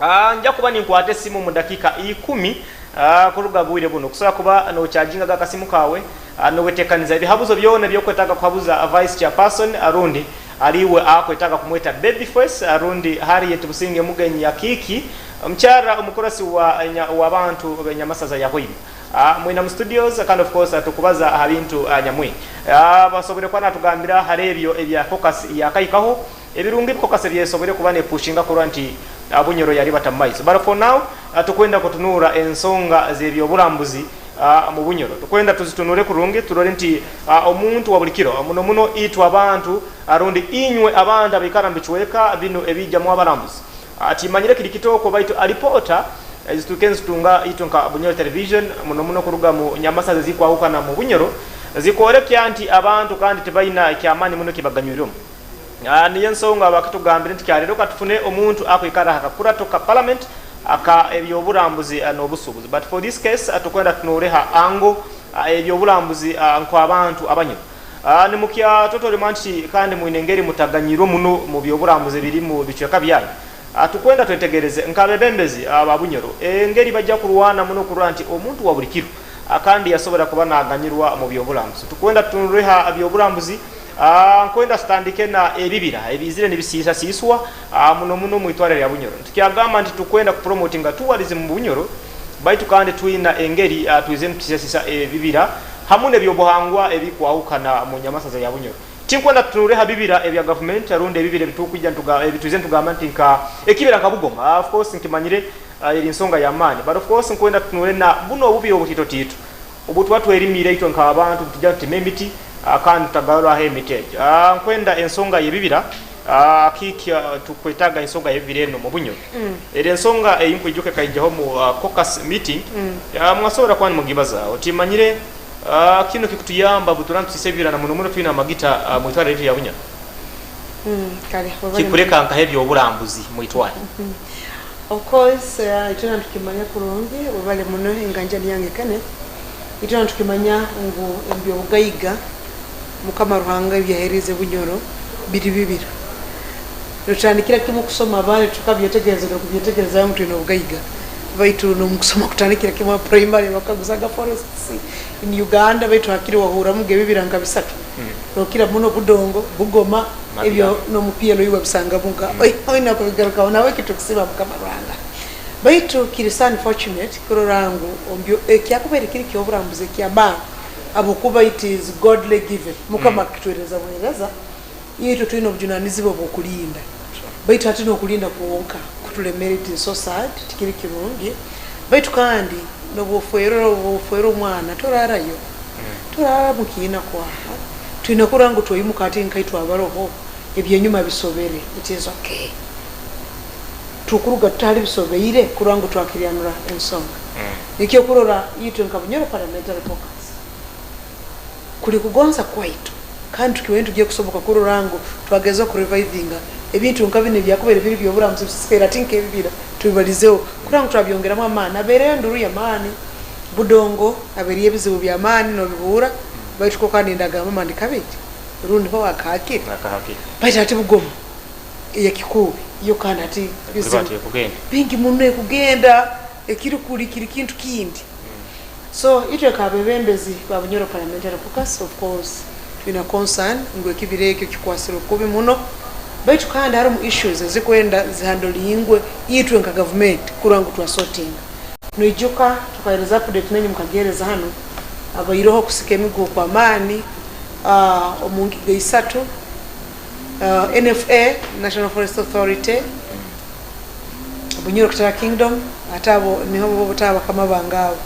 ah, nja kuba ninkwata esimu omu dakiika ikumi, ah, kuruga bwire bunu. Kusobora kuba noochargingaga akasimu kaawe, ah, nooweteekaniza ebihabuzo byona eby'okwetaaga kuhabuza, ah, Vice Chairperson, ah, rundi ali iwe akwetaaga kumweta Babyface, ah, rundi Harriet Businge Mugenyi Akiiki, omukyara omukurasi wa, nya-, w'abantu b'enyamasaza ya Hoima. Ah, mwina mu studios, kandi of course, ah, tukubaza ha bintu, ah, nyamwingi. Ah, basobole kuba natugambira hali ebyo ebya caucus yakahikaho, ebirungi caucus byesobole kuba nepushinga kurora nti, ah, Bunyoro yalibata mu maiso. But for now, ah, tukwenda kutunura ensonga z'ebyoburambuzi, ah, mu Bunyoro. Tukwenda tuzitunure kurungi, turole nti, ah, omuntu wa buli kiro, muno muno itwe abantu, ah, rundi inywe abantu abaikara mu bicweka binu ebiijamu abarambuzi. Ah, timanyire kiri kitoko, baitu alipoota ezituuka nizitunga itwe nka Bunyoro Television, muno muno kuruga mu nyamasaza ezikwahukana mu Bunyoro, zikwolekya nti abantu kandi tibaina eky'amaani muno kibaganywireho. Ah, niyo ensonga bakitugambire nti kyaleero katufune omuntu akwikara ha kakurato ka Parliament aka ebyoburambuzi, ah, n'obusuubuzi. But for this case, ah, tukwenda tunuureho angle, ah, ebyoburambuzi, ah, nk'abantu abanyoro. Ah, nimukyatotolema nti kandi mwine engeri mutaganyirwe muno mu byoburambuzi ebiri mu bicweka byanyu. Ah, tukwenda twetegereze nk'abebembezi aba Bunyoro, engeri bagya kurwana muno kurora nti omuntu wa buli kiro, ah, kandi yasobora kuba naganyirwa mu byoburambuzi. Tukwenda tutunulire ha byoburambuzi, ah, nkwenda tutandike na ebibira ebiizire nibisiisasiiswa, ah, muno muno mu itwara lya Bunyoro. Tukyagamba nti tukwenda kupromotinga tourism mu Bunyoro, baitu kandi twina engeri, ah, twize nitusiisasiisa ebibira hamu n'ebyobuhangwa ebikwahukana mu nyamasaza ya Bunyoro. Tinkwenda tutunulire ha bibira ebya gavumenti, rundi ebibira ebitukwija nituga-, ebitwize nitugamba nti nka, ekibira nka Bugoma. Ah, of course, nkimanyire, ah, eri nsonga y'amaani. But of course, nkwenda tutunulire na bunu obubi obutiito tiito obu tuba twerimiire itwe nk'abantu, nitugya nitutema emiti, ah, kandi tutagaruraho emiti egyo. Ah, nkwenda ensonga y'ebibira, ah, kiki, ah, tukwetaaga ensonga y'ebibira enu mu Bunyoro. Mm. Eri ensonga ei nkwijuka ekaijaho mu, ah, caucus meeting. Mm. Ah, mwasobora kuba nimugibazaho. Timanyire, ah, kinu kikutuyamba obu turaaba nitusiisa ebibira na muno muno twine amagita, ah, mu itwara lyaitu lya Bunyoro. Mm, kale, webale. Kikuleka nkaha eby'oburambuzi mu itwara? Mm. Of course, eh, itwena nitukimanya kurungi, webale muno enganjani yange Kenneth. Itwena nitukimanya ngu eby'obugaiga Mukama Ruhanga ebyaheriize Bunyoro biri bibira. Nitutandikira kimu kusoma, abandi tukabyetegereza n'okubyetegereza ngu twine obugaiga. Baitu n'omu kusoma kutandikira kimu ha primary, bakaguzaga forests in Uganda, baitu hakiri wahurramuga ebibira nka bisatu. Mm. Nokira muno Budongo, Bugoma, Mabira. Ebyo n'omu P L O U wabisangamu nka, mm, oi-, oina kubigarukaho, nawe kitukisiba Mukama Ruhanga. Baitu kiri so unfortunate kurora ngu ombyo-, ekyakubaire kiri ky'oburambuzi eky'amaani, habwokuba it is godly given. Mukama, mm, akitwereza buheereza, itwe twine obujunaanizibwa obw'okulinda. Sure. Baitu hati n'okulinda kwonka kutulemere, it is so sad, tikiri kirungi. Baitu kandi, n'obu ofeere, obu ofeere omwana, toraarayo. Mm. Toraara mu kiina kwaha. Twine kurora ngu twaimuka hati nka itwe abaroho, eby'enyuma bisobere. It is okay. Tukuruga tutali bisobeire, kurora ngu twakiryanura ensonga. Mm. Nikyo kurora itwe nka Bunyoro Parliamentary Caucus. Kuli kugonza kwaitu, kandi tukibaire nitugiye kusoboka kurora ngu twagezaho kurevivinga ebintu nka binu ebyakubaire biri by'oburambuzi bisisikaire hati nk'ebibira, tubibalizeho, kurora ngu twabyongeramu amaani. Habaireyo enduru y'amaani, Budongo, habaireyo ebizibu by'amaani, noobihurra, baitu kwo kandi ndagamba mani kabiri, rundi ho akahakire. Akahakire. Baitu hati Bugoma, eya Kikuubi, yo kandi hati bizibu bingi muno ekugenda, ekiri kuli kiri kintu kindi. So, itwe nk'abebembezi ba Bunyoro Parliamentary Caucus, of course, twina concern ngu ekibira ekyo kikwasirwe kubi muno. Baitu kandi harumu issues ezikwenda zihandlingwe itwe nka gavumenti kurora ngu twasortinga. Noijuka, tukahereza update nanyu mukagihereza hanu, habaireho kusika emiguha okw'amaani, ah, omu ngiga isatu, ah, N F A, National Forest Authority, Bunyoro Kitara Kingdom, hati abo niho bo bataha bakama bange abo.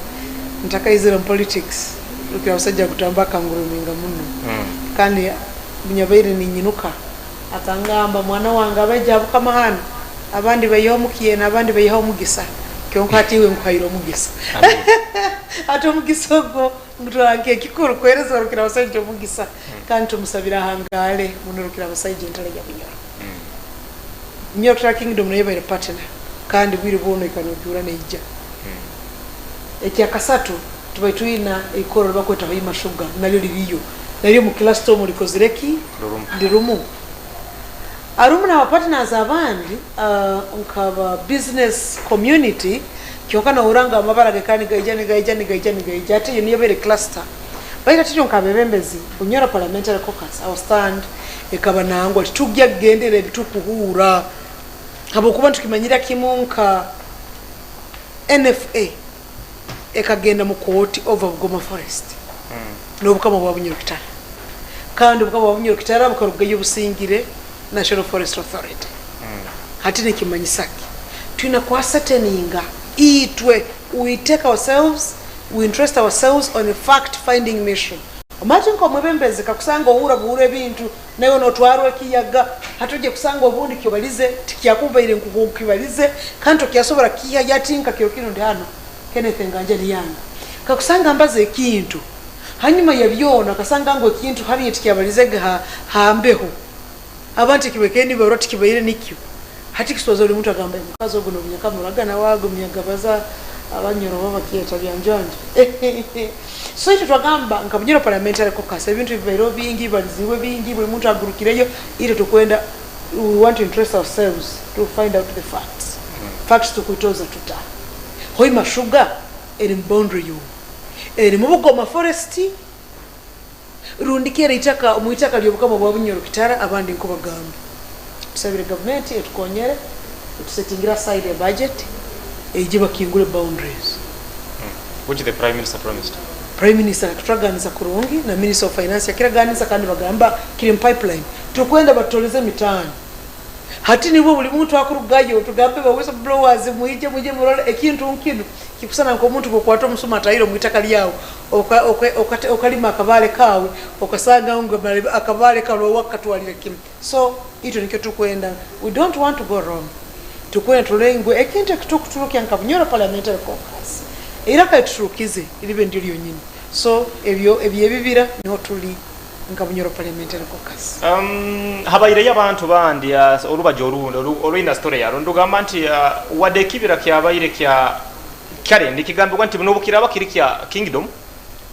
Ntakaizire mu politics, rukira abasajja kutamba akanguruminga muno. Mm. Kandi bunyabaire ninyinuka, Akangamba, "Mwana wange, abaija ha bukama hanu, abandi baihaho omukyena, abandi baihaho omugisa. Kyonka hati iwe nkuhaire omugisa." Amen. Hati omugisa ogwo, ngutwara nk'ekikuru kuheereza Rukirabasaija omugisa. Mm. Kandi tumusabire ahangaale muno Rukirabasaija entale ya Bunyoro. Mm. Bunyoro Kitara Kingdom nayo ebaire partner. Kandi bwire bwona ikaba noogihurra neija. Mm. Ekya kasatu, tubaire twina eikoro eri bakweta Hoima Sugar, nalyo liriyo. Nalyo mu cluster omu likozire ki? Lirumu. Lirumu. Harumu n'aba partners abandi, ah, nka ba business community, kyonka noohurra ngu amabara gekaba nigaija, nigaija, nigaija, nigaija. Hati eyo niyo ebaire cluster. Baitu hati itwe nk'abebembezi, Bunyoro Parliamentary Caucus, our stand ekaba nangwa, titugya kugendera ebitukuhurra. Habwokuba nitukimanyira kimu nka N F A ekagenda mu kooti over Bugoma Forest. Mm. N'obukama bwa Bunyoro Kitara. Kandi obukama bwa Bunyoro Kitara bukarugayo busingire National Forest Authority. Mm. Hati nikimanyisa ki? Twina kwaseteninga itwe, we take ourselves, we interest ourselves on a fact finding mission. Omanye nk'omwebembezi kakusanga ohurra buhurra ebintu, naiwe nootwarwa ekiyaga. Hati oije kusanga obundi kibalize, tikyakubaire nk'oku okibalize, kandi tokyasobora kukiihayo. Hati nka kiro kinu ndi hanu, Kenneth Nganja Liyanga. Kakusanga mbaza ekintu, hanyuma ya byona, okasanga ngu ekintu hali tikyabalizege ha, ha mbeho. Abantu ekibaikaire nibarora tikibaire nikyo. Hati kiswaza buli muntu agamba, "Omukazi ogu n'omunyakamuraga nawe agu munyaga baza Abanyoro baba bakyeta byanjwanja." So, itwe twagamba nka Bunyoro Parliamentary Caucus, ebintu ebibaireho bingi, bibaliziibwe bingi, buli muntu agurukireyo, itwe tukwenda, we want to interest ourselves to find out the facts. Mm. Facts tukwitoza tuta? Hoima Sugar eri mu boundary y'omu? Eri mu Bugoma Forest? Rundi ki eri itaka, omu itaka ly'obukama bwa Bunyoro Kitara, abandi nkubagamba. Tusabire gavumenti etukonyere, etusetingire aside a budget, eije bakingule boundaries. Hmm. Which the Prime Minister promised. Prime Minister akaturaganiza kurungi, na Minister of Finance akiraganiza kandi bagamba kiri mu pipeline. Turukwenda batutoleze emitaano. Hati nubwo buli muntu akurugayo, tugambe ba whistleblowers, mwije, mwije murole ekintu nkinu. Kikusana nk'omuntu bw'okwata omusuma atahire omu itaka lyawe, oka-, oka-, okate-, okalima akabaale kaawe, okasanga ngu amale-, akabaale kanu owa kakatwalire kimu. So, itwe nikyo turukwenda. We don't want to go wrong. Turukwenda turole ngu ekintu ekitukuturukya nka Bunyoro Parliamentary Caucus, iraka lituturukize libe niryo lyonyini. So, ebyo, ebyo ebibira niho tuli nka Bunyoro Parliamentary Caucus. Um, habaireyo abantu bandi, uh, orubaju orundi, oru-, orwina story yaro, ndugamba nti, uh, wadde ekibira kyabaire kya, kale, nikigambibwa nti n'obu kiraaba kiri kya Kingdom,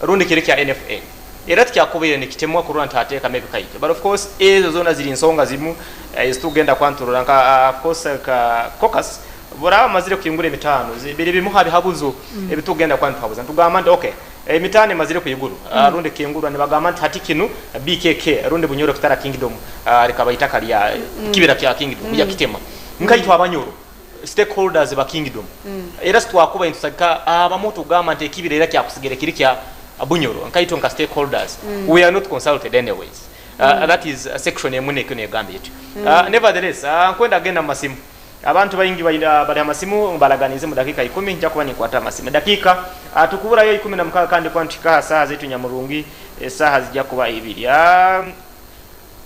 rundi kiri kya N F A, era tikyakubaire nikitemwa kurora nti hateekamu ebikaito. But of course, ezo zoona ziri nsonga zimu, eh, ezitugenda kuba niturora nka, uh, of course, ka caucus, buraaba bamazire kuhingura emitaano, zi-, biri bimu ha bihabuzo, mm, ebitugenda kuba nituhabuza. Nitugamba nti, okay, emitaano emazire kwigurwa, ah, mm, rundi kukingurwa, nibagamba nti hati kinu B K K, rundi Bunyoro Kitara Kingdom, ah, likaba itaka lya, mm, kibira kya Kingdom, mm, yakitema. Mm. Nkaitwe Abanyoro, stakeholders ba Kingdom. Mm. Era sitwakuba nitusagika, ah, abamu tugamba nti ekibira era kyakusigara kiri kya Bunyoro. Nkaitwe nka stakeholders, mm, we are not consulted anyways. Ah, mm, that is a section emu nekyo negamba ekyo. Mm. Ah, nevertheless, ah, nkwenda kugenda mu masimu. Abantu baingi baina-, bali ha masimu, mbaraganiize mu dakiika ikumi, nja kuba ninkwata amasimu. Dakiika, ah, tukuburayo ikumi na mukaaga kandi kuba nituhika ha saaha zaitu nyamurungi, esaaha zija kuba ibiri. Ah,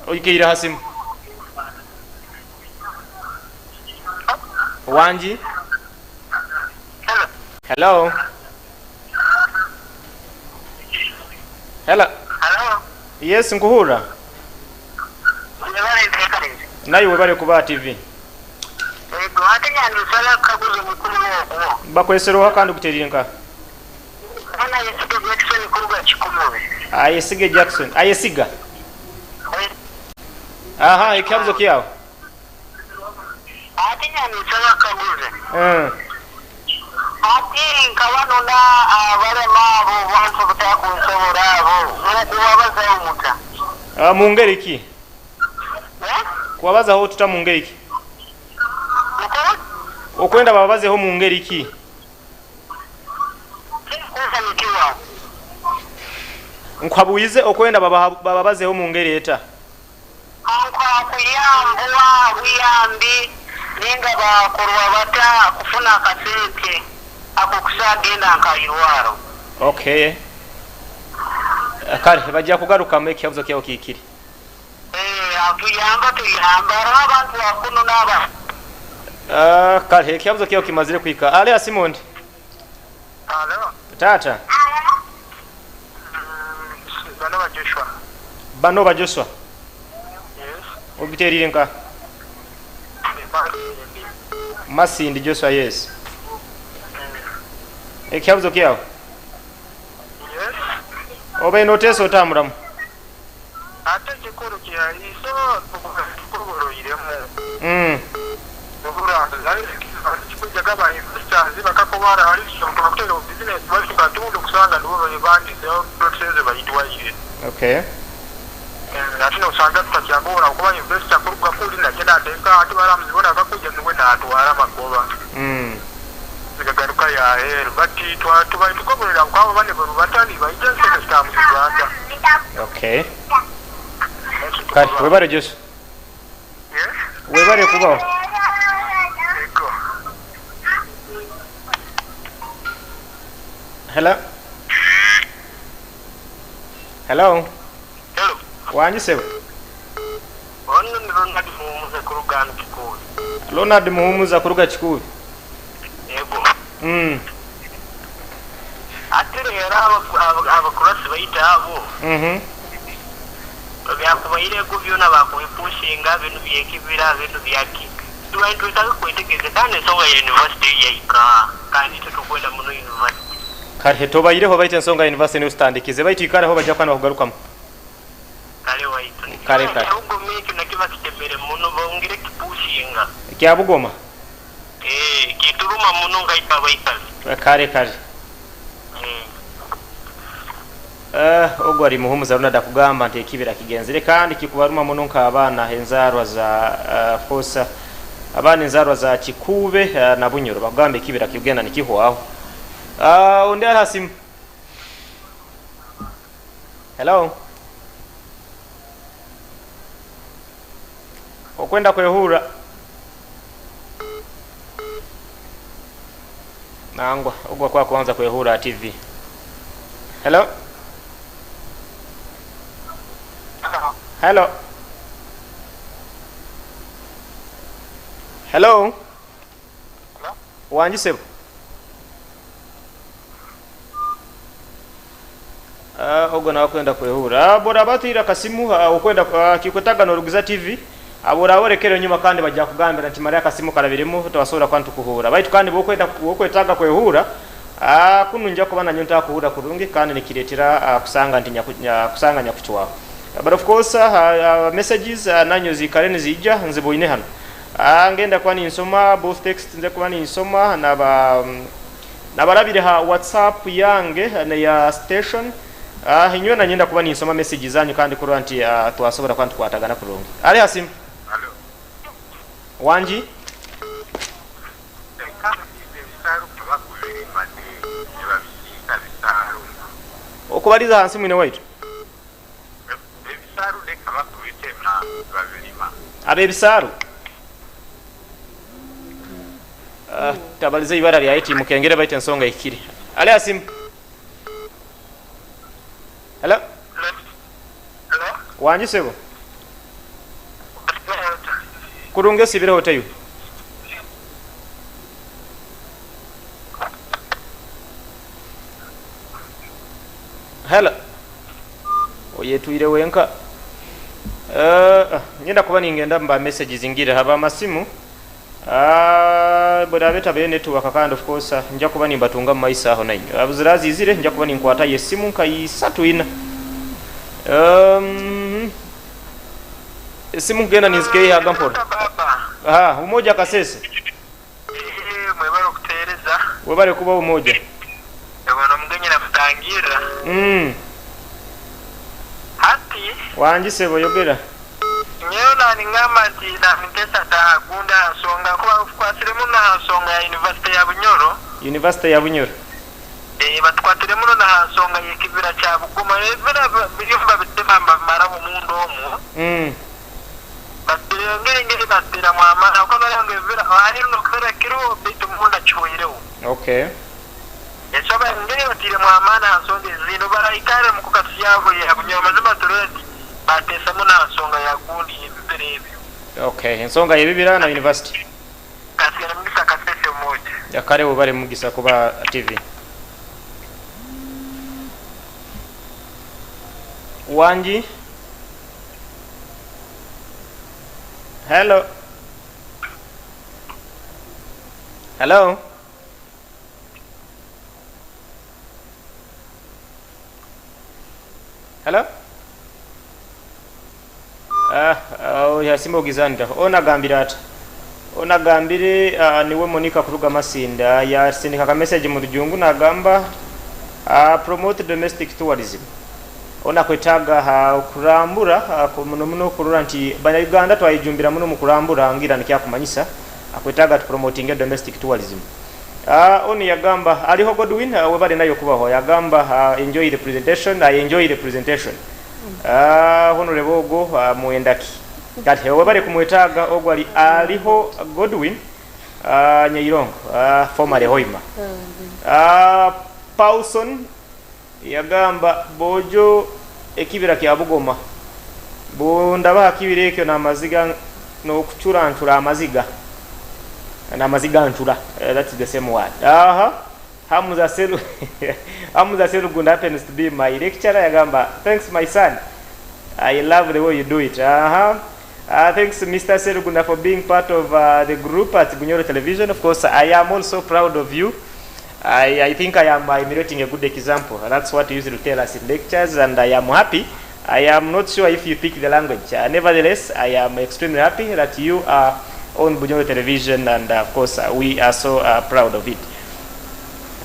oikaire ha simu. Wangi? Hello? Hello? Hello? Yes, nkuhurra. Webale nteekaniza. Naiwe webale kuba ha T V. Ego, hati nyandisaba akaguzo mukuru w'okwo. Bakwesereho kandi kuteera nka? Bwana Yesiga Jackson kuruga Kikumobe. Ayesige Jackson. Ayesiga? Eh. Aha, ekihabuzo kyawe. Hati nyandisaba akaguzo. Eh. Hati nkaba nuna abalema abo, bantu batakunsobora abo, n'okubabazaho muta? Ah, mu ngeri ki? Eh? Kubabazaho tuta mu ngeri ki? Mukuru? Okwenda bababazeho mu ngeri ki? Tinkunsanikiwa. Nkuhabuize, okwenda baba-, bababazeho mu ngeri eta? Nka kuyambwa buyambi, ninga bakorwa bata kufuna akasente ako kusagenda nka irwaro? Okay. Kale, bajja kugarukamu ekihabuzo kyawe kikiri. Eh, Atuyamba, tuyamba. Haroho abantu bakunu n'aba- Ah, kale, ekihabuzo kyawe kimazire kuhika. Ali ha simu ndi? Halo? Taata. Mm, bano ba Joshua. Bano ba Joshua? Yes. Obiteeriire nka? Ni Masindi. Masindi, Joshua, yes. Mm. Ekihabuzo kyawe? Yes. Obaire noteesa ota muramu? Ate ekikuru kihaiso, tukuboroiremu. Mm. Oburanguzi, hali kikwijaga ba investors, bakakobora hali kyo, bakutera omu business, bali katundu kusanga nibo bebandize, plot ezo bayitwaire. Okay. Eh, ati nosanga tutakyabohora, kuba investor kuruga kuli, nagenda ateeka, ati baramuzibona, akakwija niwe natwara amagoba. Mm. Zikagaruka ya hell. But twa-, tubaire tukoborera kwabo bane baru batali baija sente zitamu Uganda. Okay. Kale, webale Joshua. Yes? Webale kubaho. Ego. Hello? Hello? Hello. Wangi sebo? Onu ni Ronald Muhumuza kuruga hanu Kikuubi. Ronald Muhumuza kuruga Kikuubi? Yego. Mm. Ati rero aba-, aba-, abakurasi baitu abo, mhm, byakubairego byona bakubipushinga, binu byekibira, binu byaki. Tubaire nitwetaaga kwetegereza kandi ensonga ya university yahika, kandi itwe tukwenda muno university. Kale, tobaireho baitu ensonga ya university niyo tutandikize, baitu ikaraho, bajja kuba nibakugarukamu. Kale waitu. Kale, kale. Ekya Bugoma ekyo nakyo bakitemere muno, bongere kipushinga. Ekya Bugoma? Eh, kituruma muno nkaitwe abaikazi. Kale, kale. Eh. Eh, ogu ali Muhumuza Ronald akugamba nti ekibira kigenzere kandi kikubaruma muno nk'abaana enzaarwa za, eh, of course, eh, abaana enzaarwa za Kikuube, eh, na Bunyoro. Bakugamba ekibira kigenda nikihwaho. Ah, ondi ali ha simu? Hello? Okwenda kwehurra? Nangwa, ogu akuba akubanza kwehurra ha T V. Hello? Hello? Hello? Wangi sebo? Ah, ogu nawe akwenda kwehurra. Ah, bw'oraba otwire akasimu, ah, okwenda, ah, kikwetaaga noorugiza T V. Ah, bw'oraba olekere enyuma kandi bagya kugambira nti, "Mara akasimu karabiremu, tobasobora kuba nitukuhurra." Baitu kandi bw'okwenda, bw'okwetaaga kwehurra, ah, kunu ngya kuba nanyowe ntakuhurra kurungi kandi nikireetera, ah, kusanga nti nyaku-, nya-, kusanga nyakucwaho. Ah, but of course, ah, ah, messages, ah, nanyowe ziikale niziija, nziboine hanu. Ah, ngenda kuba ninsoma both text, nze kuba ninsoma naba, mm, nabarabire ha WhatsApp yange, eh, neya station. Ah, inywena nyenda kuba ninsoma message zanyu kandi kurora nti, ah, twasobora kuba nitukwatagana kurungi. Ali ha simu? Hello. Wangi? Okubaliza hansi mwine waitu. Ebisaaru leka bakubitema, babirima. Ab'ebisaaru? Ah, tabaliza ibara lya iti mukengere baitu ensonga ehikire. Ali ha simu? Hello? Hello? Wangi sebo? Kurungi osibireho otayo? Hello. Oyetwire wenka. Eh, ah, ngenda kuba ningenda mu ba messages ngire haba amasimu. Ah, bweraaba etabaire network kandi of course, ah, ngya kuba nimbatunga mu maiso aho nainywe. Ah, buziraziizire, ngya kuba ninkwatayo esimu nka isatu ina. Ehm, esimu kugenda ninzikeihaga mpora. Aha, Umoja Kasese. Eh, mwebale okuteereza. Webale kuba Umoja. Ebo n'omugenyi namutangirra. Mm. Hati. Wangi sebo, yogera. Nyowe nangamba nti namuteesa ata ha gundi ha nsonga, kuba batukwatire muno ha nsonga ya University ya Bunyoro. University ya Bunyoro. Eh, batukwatire muno na ha nsonga y'ekibira kya Bugoma. Ebibira bi-, biriyo nibabitema nibabimaraho munda omu. Mm. Batera engeri, engeri bateramu amaani, habwokuba noyanga ebibira, hali runo kibira kiroho, baitu munda kihwaireho. Okay. Ensonga engeri bateiremu amaani ha nsonga ezindi, obu baraikarra mu kokasi yabo eya Bunyoro, mazima turole nti Ateesamu na nsonga ya gundi y'ebibira ebyo. Okay, ensonga y'ebibira na university. Kasigara mugisa kasese omoja. Ya kale, webale mugisa kuba T V. Wangi. Hello. Hello. Hello? Ah, ah, oyo asimba ogizanira. Onu agambire ata? Onu agambire, ah, niwe Monica kuruga Masinda. Yasindika ka message mu Rujungu nagamba, ah, promote domestic tourism. Onu akwetaaga, ah, okurambura, ah, ku-, muno muno kurora nti Banyayuganda twayejumbira muno mu kurambura, ngira nikyakumanyisa. Akwetaaga tupromotinge domestic tourism. Ah, onu yagamba, aliho Godwin, ah, webale nayo kubaho. Yagamba, ah, enjoy the presentation, I enjoy the presentation. Ah, honorable ogo, ah, mwenda ki? Kati, webale kumwetaaga, ogu ali, aliho Godwin, ah, Nyairongo, ah, formerly Hoima. Ah, Paulson, yagamba, Boojo ekibira kya Bugoma. Bundaba ha kibira ekyo n'amaziga, n'okucurantura amaziga. N'amaziga ntura. Eh, that's the same word. Aha. Hamza Selu-, Hamza Serugunda happens to be my lecturer. Yagamba, "Thanks, my son. I love the way you do it." Aha. Uh, thanks, Mister Serugunda, for being part of, uh, the group at Bunyoro Television. Of course, I am also proud of you. I, I think I am, uh, emulating a good example. That's what you used to tell us in lectures, and I am happy. I am not sure if you pick the language. Uh, nevertheless, I am extremely happy that you are on Bunyoro Television, and, uh, of course, uh, we are so, uh, proud of it.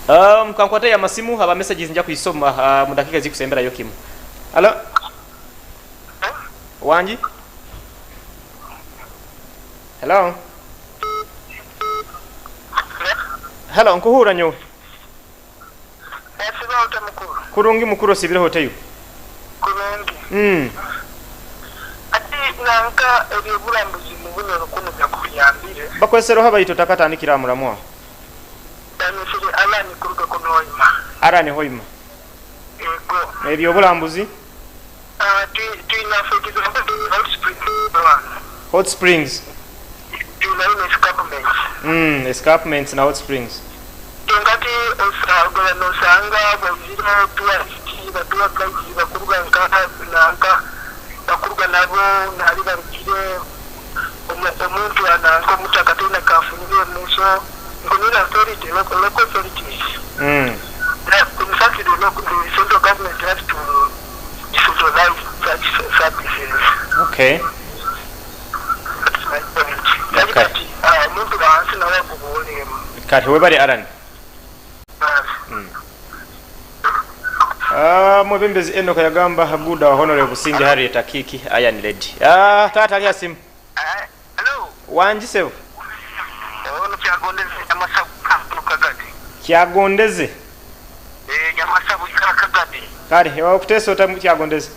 Um, kankwate ya masimu, aba messages nja kuyisoma, uh, mu dakika ezikusemberayo kimu. Hello? Wangi? Hello? Hello, nkuhurra nyowe. Osiba ota mukuru? Kurungi mukuru, osibireho oteyo? Kurungi. Mm. Ati nanka ebyoburambuzi mu Bunyoro kunu byakuyambire? Bakwesereho abaito, takatandikira ha muramu aho. Ndanyesire Alan kuruga kunu Hoima. Alan Hoima. Ego. Ebyoburambuzi? Ah, twi-, twina, for example, twina Hot Springs. Hot Springs. Twinayo na escarpments. Mm, escarpments na Hot Springs. Kyonka ti osa-, ogura nosanga baizire tourist, ba tour guides bakuruga nka, nanka, bakuruga nabo nahali barugire, omu-, omuntu ananka omuti akataine kafunire omu maiso, ngu niyo authority, local, local authorities. Mm. Na, in fact, the local, the central government has to decentralize such services. Okay. That's my point. Okay. Kati, ah, omuntu wa hansi nawe aguboolemu. Kati, webale, Alan. Ah. Mm. Ah, mwebembezi Enoch yagamba, good, our honorable Businge Harriet Akiki, Iron Lady. Ah, taata ali ha simu. Eh, hello. Wangi sebo. Eh, ono Kyagondeze Nyamasabu, Kampala, Kagadi. Kyagondeze? Eh, Nyamasabu, Kagadi. Kale, ewawe kuteesa ota mu Kyagondeze?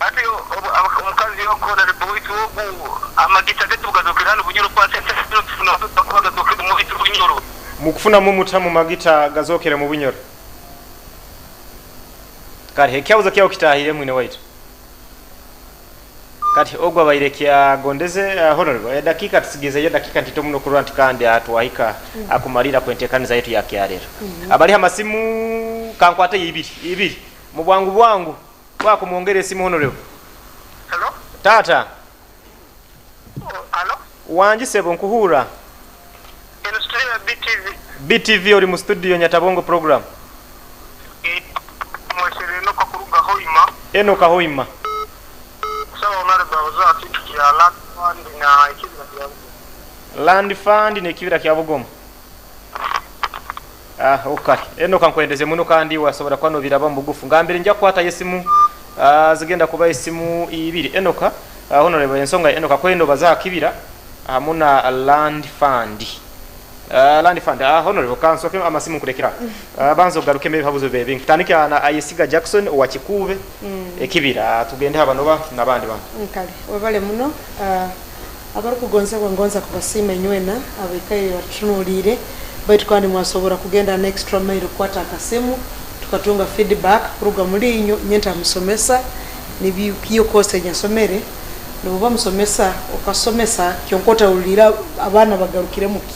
Ati, obu-, aba-, omukazi ogu, honorable waitu ogu, amagita gaitu gazokere hanu Bunyoro kwa sente, tufuna, tufuna, tufuna, tufuna, tufuna, tufuna, Bunyoro. Mukufunamu muta mu magita gazokere mu Bunyoro? Kale, ekyabuzo kyawe kitahire, mwine waitu. Kati ogu abaire Kyagondeze, ah, Honorable, edakiika tusigizeyo edakiika ntito muno kurora nti kandi, ah, twahika, mm, ah, kumalira kw'entekaniza yaitu ya kyaleero. Mm. Abali ha masimu, kankwateyo ibiri, ibiri. Mu bwangu bwangu, twakumwongera esimu, Honorable. Hello? Taata. Oh, hello? Wangi sebo, nkuhurra. Eno studio ya B T V. B T V, oli mu studio, Nyatabongo program. Eh, mwesere Enoka kuruga Hoima. Enoka Hoima. Kusaba Honorable abazaho kintu kya land fund na ekibira kya Bugoma. Land fund n'ekibira kya Bugoma. Ah, okay. Enoka, nkwendeze muno kandi wasobora kuba nobirabamu bugufu. Ngambire ngya kukwatayo esimu, ah, zigenda kuba esimu ibiri. Enoka, ah, Honorable, ensonga ya Enoka kwenda obaza ha kibira, hamu na land fund. Ah, land fund, ah, Honorable, kansoke amasimu nkulekera. Ah, banza ogarukemu ebihabuzo bibe bingi. Tutandike na Ayesiga Jackson owa Kikuube, mm, ekibira, ah, tugende ha banoba n'abandi bantu. Mm, kale, webale muno. Ah, abarukugonzebwa ngonza kubasiima inywena, abaikaire batutunuuliire, baitu kandi mwasobora kugenda an extra mile kukwata akasimu, tukatunga feedback kuruga muli inywe. Nyowe ntamusomesa, Nibi-, iyo course enyasomere, noba musomesa, okasomesa, kyonka otahulira abaana bagarukiremu ki?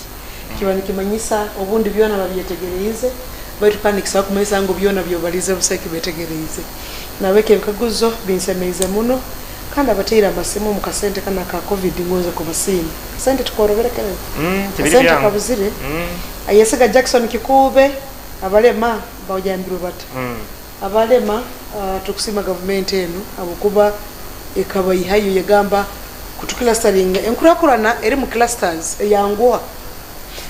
Kiba nikimanyisa obundi byona babyetegereize, baitu kandi nikisobora kumanyisa ngu byona byobalize busa eki betegereize. Nahabweki ebikaguzo binsemeize muno, kandi abataire amasimu omu kasente kanu aka covid ngonza kubasiima. Kasente tikorobere kare. Mm, tibiri Kasente byangu. Kabuzire. Mm. Ayesiga Jackson Kikuube, abalema bajambirwe bata? Mm. Abalema, ah, tukusiima gavumenti enu habwokuba ekabaihayo, yagamba kutuclusteringa. Enkurakurana eri mu clusters eyanguha.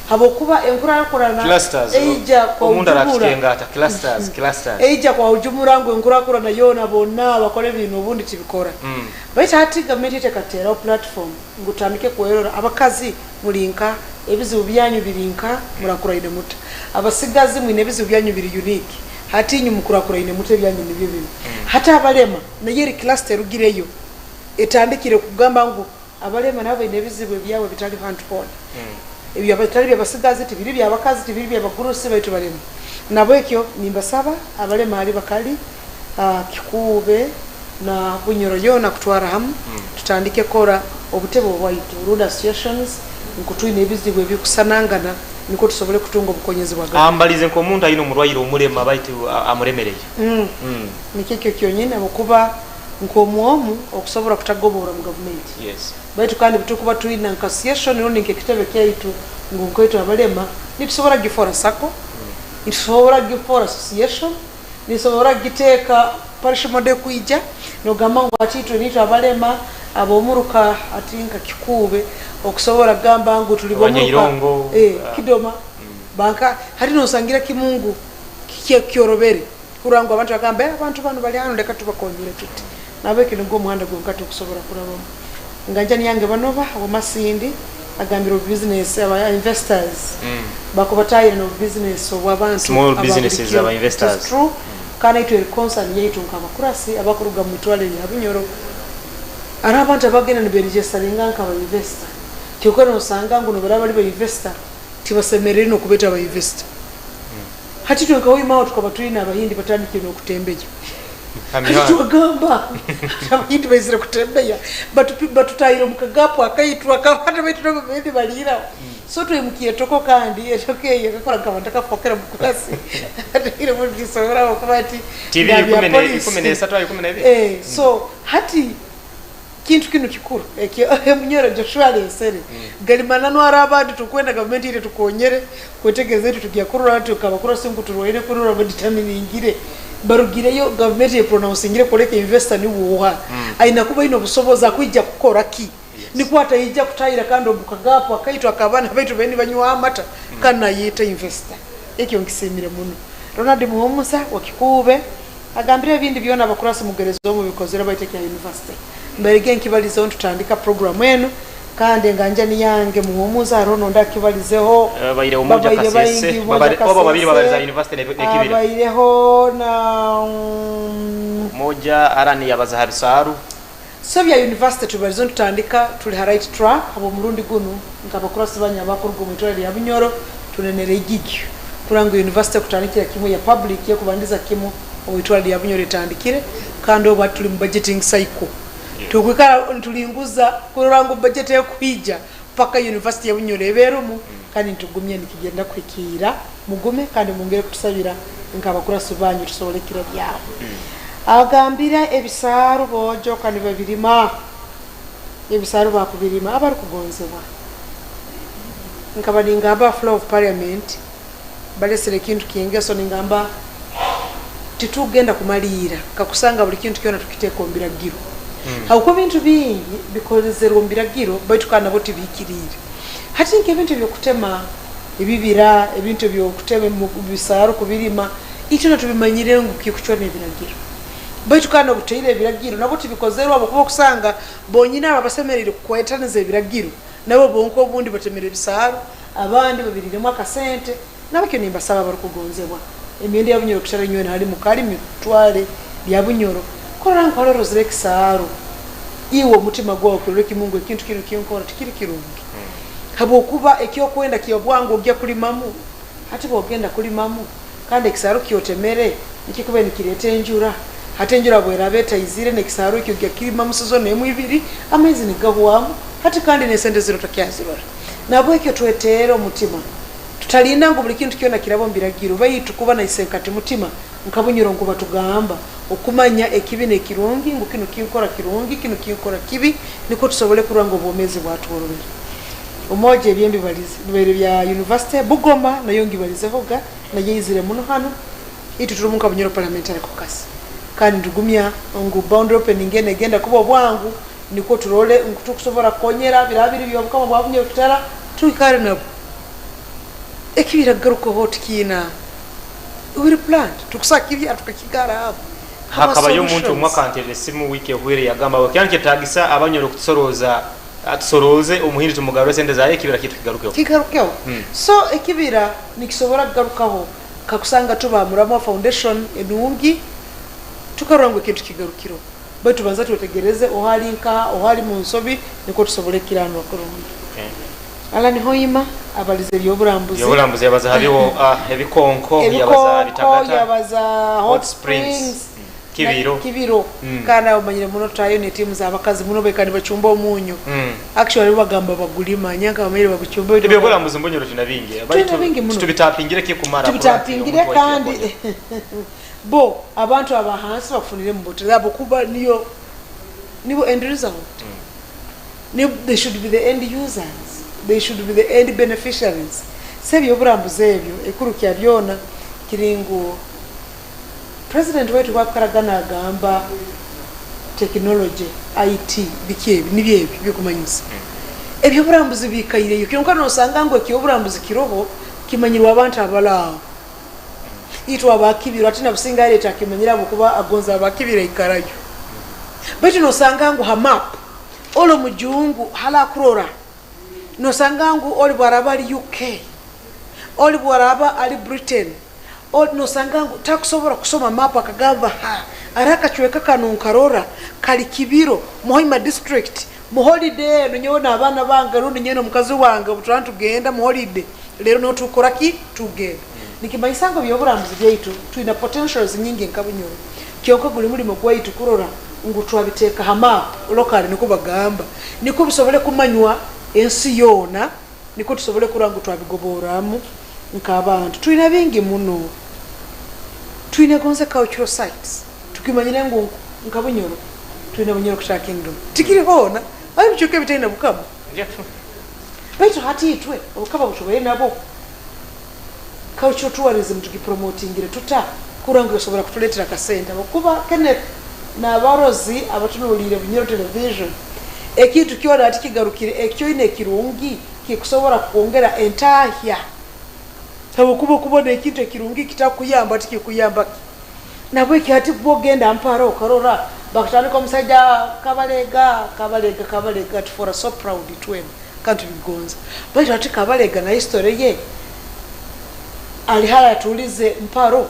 Habwokuba enkurakurana Clusters, eija omuntu kwahujumura. Arakitengata, clusters, clusters. Eija kwahujumura ngu enkurakurana yoona, boona bakora ebintu obundi tibikora. Mm. Baitu hati gavumenti etekateraho platform ngu tutandike kwerora. Abakazi muli nka, ebizibu byanyu biri nka, murakuraine muta? Abasigazi mwine ebizibu byanyu biri unique. Hati inywe mukurakuraine muta, ebyanyu nibyo binu. Mm. Hati abalema, nayo eri cluster erugireyo, etandikire kugamba ngu abalema nabo baine ebizibu ebyabo ebitali hantu hoona. Mm. Ebyo bitali by'abasigazi, tibiri by'abakazi, tibiri by'abagurusi, baitu balema. Nabwekyo, nimbasaba abalema hali bakali, ah, Kikuube na Bunyoro yoona kutwara hamu, mm, tutandike kukora obutebe obwaitu, rude associations, ngu twine ebizibu ebikusanangana, nukwo tusobole kutunga obukonyezi bwa gavumenti. Ambalize nk'omuntu aine omurwaire omulema, baitu a-, amulemereire. Mm. Mm. Nikyo ekyo kyonyini, habwokuba nk'omu omu okusobora kutagoboora mu gavumenti. Yes. Baitu kandi, obu tukuba twine nka association rundi nk'ekitebe kyaitu, ngu nkaitu abalema, nitusobora kugifoora sacco, mm, nitusobora kugifoora association, nitusobora kugiteeka parish model kwija, nogamba ngu, hati itwe niitwe abalema, ab'omuruka, hati nka Kikuube, okusobora kugamba ngu tuli b'omuruka, Abanyairongo, eh, ah, Kidoma, mm, banka, hati nosangira kimu ngu, kikye-, kyorobere. Kurora ngu abantu bagamba, "Eh, abantu banu bali hanu, leka tubakonyere tuti." Nabweki nugwo omuhanda gwonka tukusobora kurabamu. Nga njani yange banoba, abo Masindi, agambire obu business, aba investors, mm, bakubatahire n'obu business obw'abantu. Small aba businesses, buli kiro. Aba investors. It is true. Mm. Kandi itwe eri concern yaitu nk'abakurasi abakuruga mu itwale lya Bunyoro. Haroho abantu abagenda niberegisteringa nk'aba investor. Kyokora nosanga ngu nibaraba bali ba investor, tibasemeriire n'okubeeta ba investor. Mm. Hati itwe nka Hoima aho tukaba twine Abahindi batandikire n'okutembeya. Ha mihanda. Hati twagamba, Abahindi baizire kutembeya, batu-, batutahire omu kagapu akaitu, akabana baitu nabo Abahindi baliiraho. Mm. So twimukire etoko kandi, etoko eyo ekakora nkaba ntakafokere mukurasi. Atwire mu bisobora okuba ati, T V nabya ikumi ne-, police. Ikumi n'esatu, ikumi n'ebiri? Eh, so, mm, hati, Kintu kinu kikuru, ekyo Munyoro Joshua alesere. Mm. Gali mananu haroho abandi tukwenda gavumenti ire tukonyere, kwetegereza itwe tugya kurora, tukaba kurora si ngu turwaire kurora badeterminingire. Barugireyo, gavumenti epronouncingire kwoleka investor niwe oha. Mm. Aina kuba aine obusobozi, akwija kukora ki? Yes. Nukwo ataija kutahira kandi omu kagapu akaitu ak'abaana baitu baine nibanywaho amata, mm, kandi nayeta investor. Ekyo nkisiimire muno. Ronald Muhumuza wa Kikuube agambire ebindi byona abakurasi mugereza omu bikozere, baitu ekya university mberege nkibalizeho nitutandika program enu, kandi enganjani yange Muhumuza haroho n'ondi akibalizeho. Eh, baireho Moja Babaire Kasese, baingi, Moja babali-, obo babiri Kasese, babaliza university ne-, n'ekibira. Abaireho na, mm, Moja, Arani yabaza ha Bisaaru. So, bya university tubalize nitutandika, tuli ha right track, habw'omurundi gunu, nk'abakurasi banyu abakuruga omu itwale lya Bunyoro, tunenere igigi. Kurora ngu university kutandikira kimu ya public, y'okubandiza kimu omu itwale lya Bunyoro etandikire, kandi obu hati tuli mu budgeting cycle. Yeah. Tukwikara nitulinguza kurora ngu budget ekwija, paka University ya Bunyoro ebe erumu, mm, kandi nitugumya nikigenda kuhikiira. Mugume kandi mwongere kutusabira nk'abakurasi banyu tusobole kukira byaho. Mm. Agambire ebisaaru boojo kandi babirima. Ebisaaru bakubirima, abarukugonzebwa. Nkaba ningamba ha floor of parliament, balesere ekintu ky'engeso, ningamba, titugenda kumaliira, kakusanga buli kintu kyona tukiteeka omu biragiro. Mm. Habwokuba ebintu bingi bikozerwe omu biragiro, baitu kandi nabwo tibihikiriire. Hati nk'ebintu eby'okutema ebibira, ebintu eby'okutema mu bisaaru kubirima, itwe tubimanyire ngu kikucwa n'ebiragiro. Baitu kandi obutaire ebiragiro, nabwo tibikozerwe, habwokuba okusanga bonyini abo abasemeriire kukwataniza ebiragiro, nabo bonka obundi batemere ebisaaru, abandi babiriiremu akasente. Nabwekyo nimbasaba abarukugonzebwa, emyenda ya Bunyoro kucwera nyowe hali mu Kalimi, twale lya Bunyoro, kurora ngu hali orozire ekisaaru, iwe omutima gwawe kurora kimu ngu ekintu kinu kinkora tikiri kirungi. Mm. Habwokuba ekyokwenda ky'obwangu ogya kulimamu, hati bwogenda kulimamu, kandi ekisaaru kyotemere, nikikuba nikireeta enjura, Hati enjura bw'eraaba etaizire, n'ekisaaru ekyo kigya kimamu season emu ibiri, amaizi nigahwamu, hati kandi n'esente zinu tokyazirora. Nahabwekyo tweteere omutima. Tutalinda ngu buli kintu kyona kiraba omu biragiro, baitu kuba na isenkati mutima, nka Bunyoro ngu batugamba, okumanya ekibi n'ekirungi, ngu kinu kinkora kirungi, kinu kinkora kibi, nukwo tusobole kurora ngu obwomeezi bwatworobera. Umoja ebi mbibalize, bibaire bya university, Bugoma nayo ngibalizehoga, nayo eizire muno hanu. Itwe tuli omu nka Bunyoro Parliamentary Caucus. Kandi ndigumya ngu boundary opening enu egenda kuba obwangu, nukwo turole ngu tukusobora kukonyera biraaba biri by'obukama bwa Bunyoro Kitara, twikale nabo. Ekibira kugarukaho tikiina. We replant, tukusakirya, tukakigara aho. Hakabayo omuntu omu solutions. Akanterra esimu wiiki ehwire, yagamba, "Kyali nikyetaagisa Abanyoro kutusorooza, atusorooze, omuhindi tumugarure sente zayo, ekibira kyaitu kigarukeho." Kigarukeho. Hmm. So, ekibira nikisobora kugarukaho, kakusanga tuba muramu wa foundation enungi, tukarora ngu ekintu kigarukireho. Baitu tubanza twetegereze, ohali nkaha, ohali mu nsobi, nukwo tusobole kukiraanwa kurungi. Okay. Allan Hoima, abalize eby'oburambuzi. Eby'oburambuzi yabaza haliho, ah, ebikonko, yabaza Ebikonko, Bitagata, yabaza Hot Hot Springs, Springs, Kibiro. na Kibiro. Mm. Kandi abo omanyire muno, tutayo ne tiimu z'abakazi muno, baika nibacumba omunyo. Mm. Actually, bagamba bagulima, nyanka bamanyire bagucumba, Eby'oburambuzi mu Bunyoro twine bingi. Twine Baitu bingi muno. titubitapingire ki kumara, kurora nti Tubitapingire omuntu agira kandi kukonya. Bo, abantu aba hansi bakufuniremu bote, habwokuba niyo, nibo end result. Mm. Ni-, they should be the end users. They should be the end beneficiaries. So, eby'oburambuzi ebyo, ekikuru kya byona kiri ngu, President waitu bwakukaraga nagamba technology, I T, biki ebi, nibyo ebi byokumanyisa. Mm. Eby'oburambuzi bikaireyo, kyonka nosanga ngu eky'oburambuzi kiroho, kimanyirwe abantu abali aho. Itwe aba Kibiro, hati na Businge aleta akimanyire habwokuba agonza aba Kibiro aikarayo. Baitu nosanga ngu ha map, oli omujungu hali akurora. Nosanga ngu oli bwaraba ali U K, oli bwaraba ali Britain, oli, nosanga ngu takusobora kusoma map akagamba, "Ha, hariho akacweka kanu nkarora, kali Kibiro, mu Hoima district, mu holiday enu, nyowe n'abaana bange, rundi nyowe n'omukazi wange, obu turaba nitugenda mu holiday." Leero niho tukora ki? Tugenda. Nikimanyisa ngu eby'oburambuzi byaitu twine potentials nyingi nka Bunyoro. Kyonka guli mulimo gwaitu kurora ngu twabiteeka ha map, locally nukwo bagamba. Nukwo bisobole kumanywa ensi yoona, nukwo tusobole kurora ngu twabigoborramu nk'abantu. Twine bingi muno. Twine Gonze Cultural Sites. Tukimanyire ngu nka Bunyoro, twine Bunyoro Kitara Kingdom. Tikiri hoona, hali ebicweka ebitaine bukama. Yeah, true. Baitu hati itwe, obukama butubaire nabwo. Cultural tourism tugipromotingire tuta? Kurora ngu esobora kutuletera akasente. Habwokuba Kenneth n'abarozi abatunuliire Bunyoro Television, ekintu kyona hati kigarukire, ekyo oine ekirungi, kikusobora kukwongera entahya. Habwokuba okubona ekintu ekirungi kitakuyamba, tikikuyamba ki? Nahabweki hati bwogenda Mparo okarora, bakatandika omusaija Kabalega, Kabalega, Kabalega, ati for us so proud itwena, kandi tubigonza. Baitu hati Kabalega na history ye, ali hali atulize Mparo,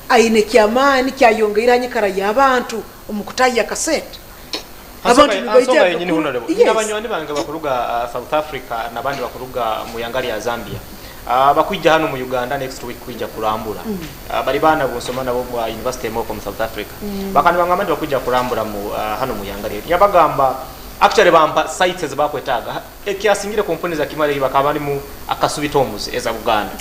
aine eky'amaani kyayongeire ha nyikara y'abantu omu kutahya akasente. Abantu Ansonga, nibaija ansonga yenyini, Honorable. Yes. Nyina banywani bange bakuruga, ah, South Africa, nabandi bakuruga mu ihanga lya Zambia. Ah, bakwija hanu mu Uganda next week kwija kurambura. Mm. Ah, bali baana bunsoma nabo bwa university emu omu South Africa. Mm. Bakaba nibangamba nti bakwija kurambura mu, ah, hanu mu ihanga lyetu. Nyabagamba, actually bampa sites ezibakwetaaga. Ha, ekyasingire kumpuniza kimara bakaba bali mu Akasubi Tombs eza Buganda.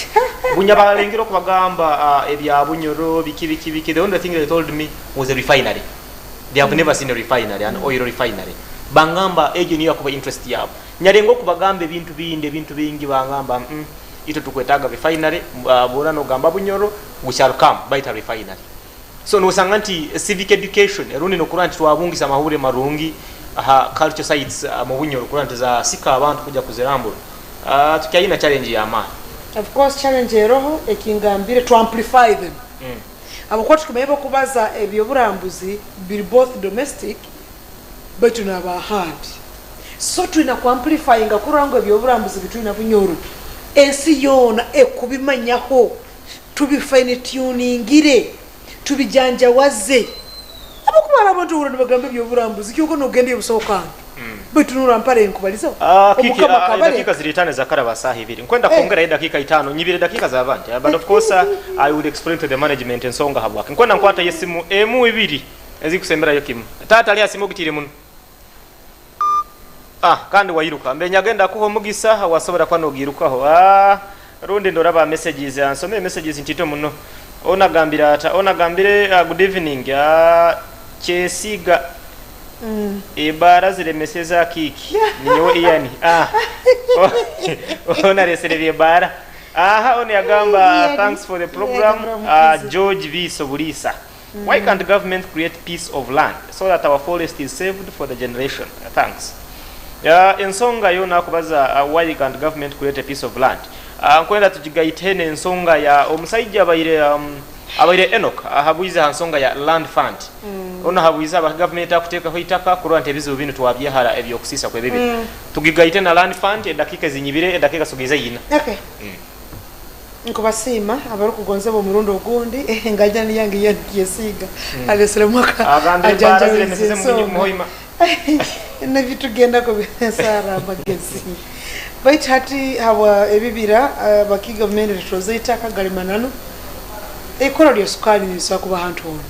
Bunyabalengire okubagamba, ah, ebya Bunyoro, biki, biki, biki. The only thing they told me was a refinery. They have never seen a refinery, an oil refinery. Bangamba, egyo niyo yakuba interest yabo. Nyalenga okubagamba ebintu bindi, ebintu bingi, bangamba, "Mm, itwe tukwetaaga refinery, ah, bwora nogamba Bunyoro, we shall come, baita refinery." So, nosanga nti civic education, rundi nokurora nti twabungisa amahurre marungi, aha culture sites, ah, mu Bunyoro, kurora nti zasika abantu kuija kuzirambura. Ah, tukyayina challenge y'amaani. Of course, challenge eroho, ekingambire, to amplify them. Mm. Habwokuba tukimanyire kubaza eby'oburambuzi biri both domestic, baitu n'abahandi. So, twina ku amplifyinga kurora ngu eby'oburambuzi bitwina Bunyoro, ensi yoona ekubimanyaho, tubifine tuningire, tubijanjawaze. Habwokuba haroho abantu ohurra nibagamba eby'oburambuzi, kyonka nogenda ebusohoka. Baitu nurampara enkubalizo. Ah, Kiki, omukama ah, akabale. Edakika ziri itaano ezakaraba saaha ibiri. Nkwenda Eh. kwongerayo edakika itaano, nyibire edakika z'abandi. Ah, but of course, ah, I will explain to the management ensonga habwaki. Nkwenda nkwata y'esimu emu ibiri ezikusemberayo kimu. Taata ali ha simu ogitiire muno. Ah, kandi wairuka. Mbe nyagenda kuha omugisa, wasobora kuba nogirukaho. Ah, rundi ndoraba messages, ah, nsome messages ntito muno. Ona agambire ata? Ona agambire, ah, good evening. Ah, Kyesiga. Mm. Ebaara ziremeseza Kiki. Ninyowe Ian. Ah. Oh, ona aresere by'ebaara. Aha, onu yagamba, Ian. Thanks for the program. Yeah, the program. Ah, George Biso Bulisa. Why can't government create piece of land so that our forest is saved for the generation? Thanks. Ya, ensonga yo nakubaza, uh, why can't government create a piece of land? Uh, nkwenda tugigaiteho n'ensonga ya omusaija abaire, um, abaire Enoch, ahabwize ha nsonga ya land fund. Ono ahabwize aba government akutekaho itaka kurora nti ebizibu binu twabyehara ebyokusiisa kwebibiri. Tugigaite na land fund, edakika ezinyibire, edakika sigaize ina. Okay. Nkubasiima abarukugonzebwa omurundi ogundi, engajani yange Ian Kyesiga. Alesere mwaka Agambire ajanjabirize ebaara ziremeseze mu ensonga. Muhoima. Nabitugenda kubisara amagezi. Baitu hati habwa ebibira, ah, baki gavumenti eturoza itaka gali mananu. Ekora lya sukaali nirisobora kuba hantu hona.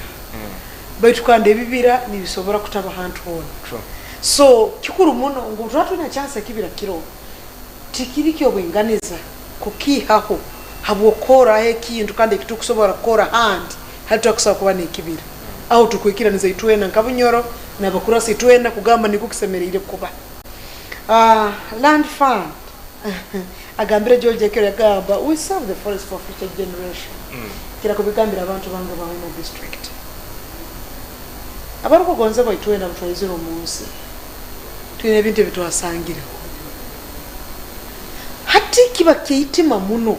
Baitu kandi ebibira nibisobora kutaba hantu hona. True. So, kikuru muno ngu tuba twine chance ekibira kiro. Tikiri ky'obwinganiza kukiihaho habw'okukoraho ekintu kandi ekitukusobora kukora handi, hati twakusobora kuba n'ekibira. Aho tukwikiraniza itwena nka Bunyoro n'abakurasi itwena kugamba nukwo kisemeriire kuba. Ah, Land Fund. Agambire George Ekero yagamba, "We save the forest for future generation." Kira kubigambira abantu bange ba Hoima District. Abarukugonzebwa itwena butwaizire omu nsi, twine ebintu ebitwasangireho. Hati kiba kyaitima muno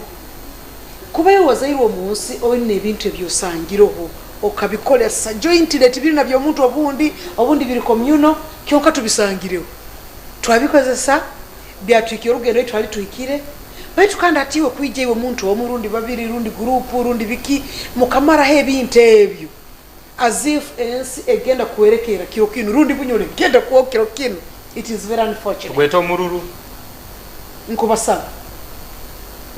kuba iwe wazairwe omu nsi, oine ebintu eby'osangireho, okabikozesa jointly, tibiri na by'omuntu obundi, obundi biri communal, kyonka tubisangireho. Twabikozesa, byatuhikya orugendo oru twali tuhikire. Baitu kandi hati iwe kwija iwe muntu omu, rundi babiri, rundi gurupu, rundi biki, mukamaraho ebintu ebyo. As if ensi egenda kwerekera kiro kinu, rundi Bunyoro egenda kubaho kiro kinu. It is very unfortunate. Tugwete omururu. Nkubasaba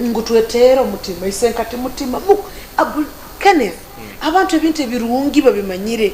ngu twetere omutima, isenkati mutima, mu-, agu-, Kenneth, abantu ebintu ebirungi babimanyire,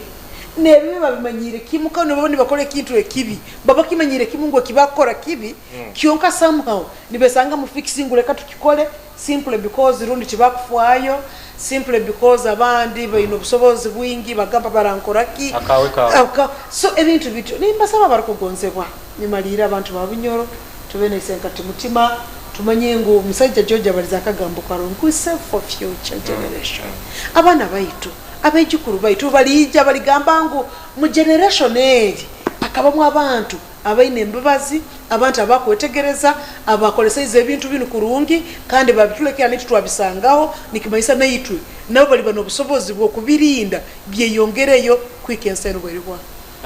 n'ebibi babimanyire kimu, kandi nibaba nibakora ekintu ekibi, baba bakimanyire kimu ngu eki bakukora kibi, kyonka somehow nibesanga mu fix ngu leka tukikole, simply because rundi tibakufaayo, simply because abandi baine obusobozi bwingi, bagamba, "Barankora ki?" Akawe kawe. Aka-, so, ebintu bityo. Nimbasaba abarukugonzebwa, nimaliira abantu ba Bunyoro, tube naisenkati mutima, tumanye ngu omusaija George abalize akagambo karongo, "We save for future generation." Abaana baitu, abaijukuru baitu, baliija baligamba ngu, "Mu generation eri, akabamu abantu abaine embabazi, abantu abakwetegereza, abakoleseize ebintu binu kurungi, kandi babitulekera, naitwe twabisangaho, nikimanyisa naitwe nabo baliba n'obusobozi bw'okubirinda byeyongereyo kuhika ensi enu bweriba."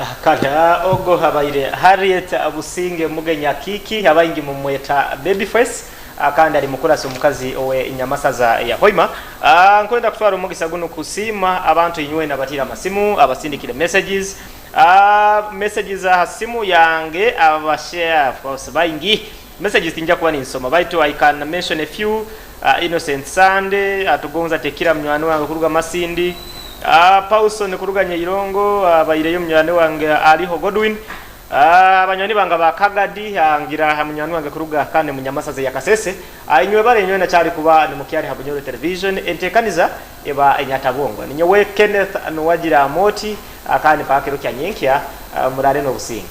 Ah, kale, ah, ogu abaire Harriet Businge Mugenyi Akiiki, abaingi mumweta Babyface, ah, kandi ali mukurasi omukazi owe Nyamasaza ya Hoima. Ah, nkwenda kutwara omugisa gunu kusiima abantu inywena abatiire amasimu, abasindikire messages, Ah, messages aha simu yange, aba share, of course, baingi. Messages tinja kuba ninsoma, baitu I can mention a few. Ah, Innocent Sande, atugonza tekira munywani wange kuruga Masindi. Ah, Paulson kuruga Nyairongo, ah, abaireyo munywani wange Aliho Godwin. Ah, abanywani bange aba Kagadi, ah, ngira ha munywani wange kuruga kandi mu Nyamasaza ya Kasese. Ah, inywe bale inywe nakyali kuba nimukyali ha Bunyoro Television, entekaniza eba enyatabwongo. Ninyowe Kenneth Nuwagira Amooti, ah, kandi mpaka kiro kya nyenkya, ah, murare n'obusinge.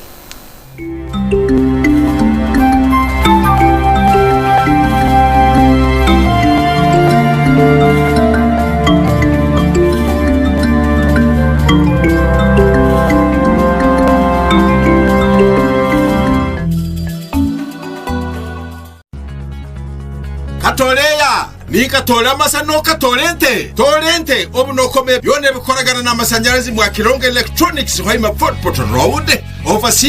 Katoleya, nikatoora amasa, nokatoora ente, toora ente, obu nokoma byona ebikoragana n'amasanyarazi mwa Kirongo Electronics, Hoima Fort Portal Road, overseeing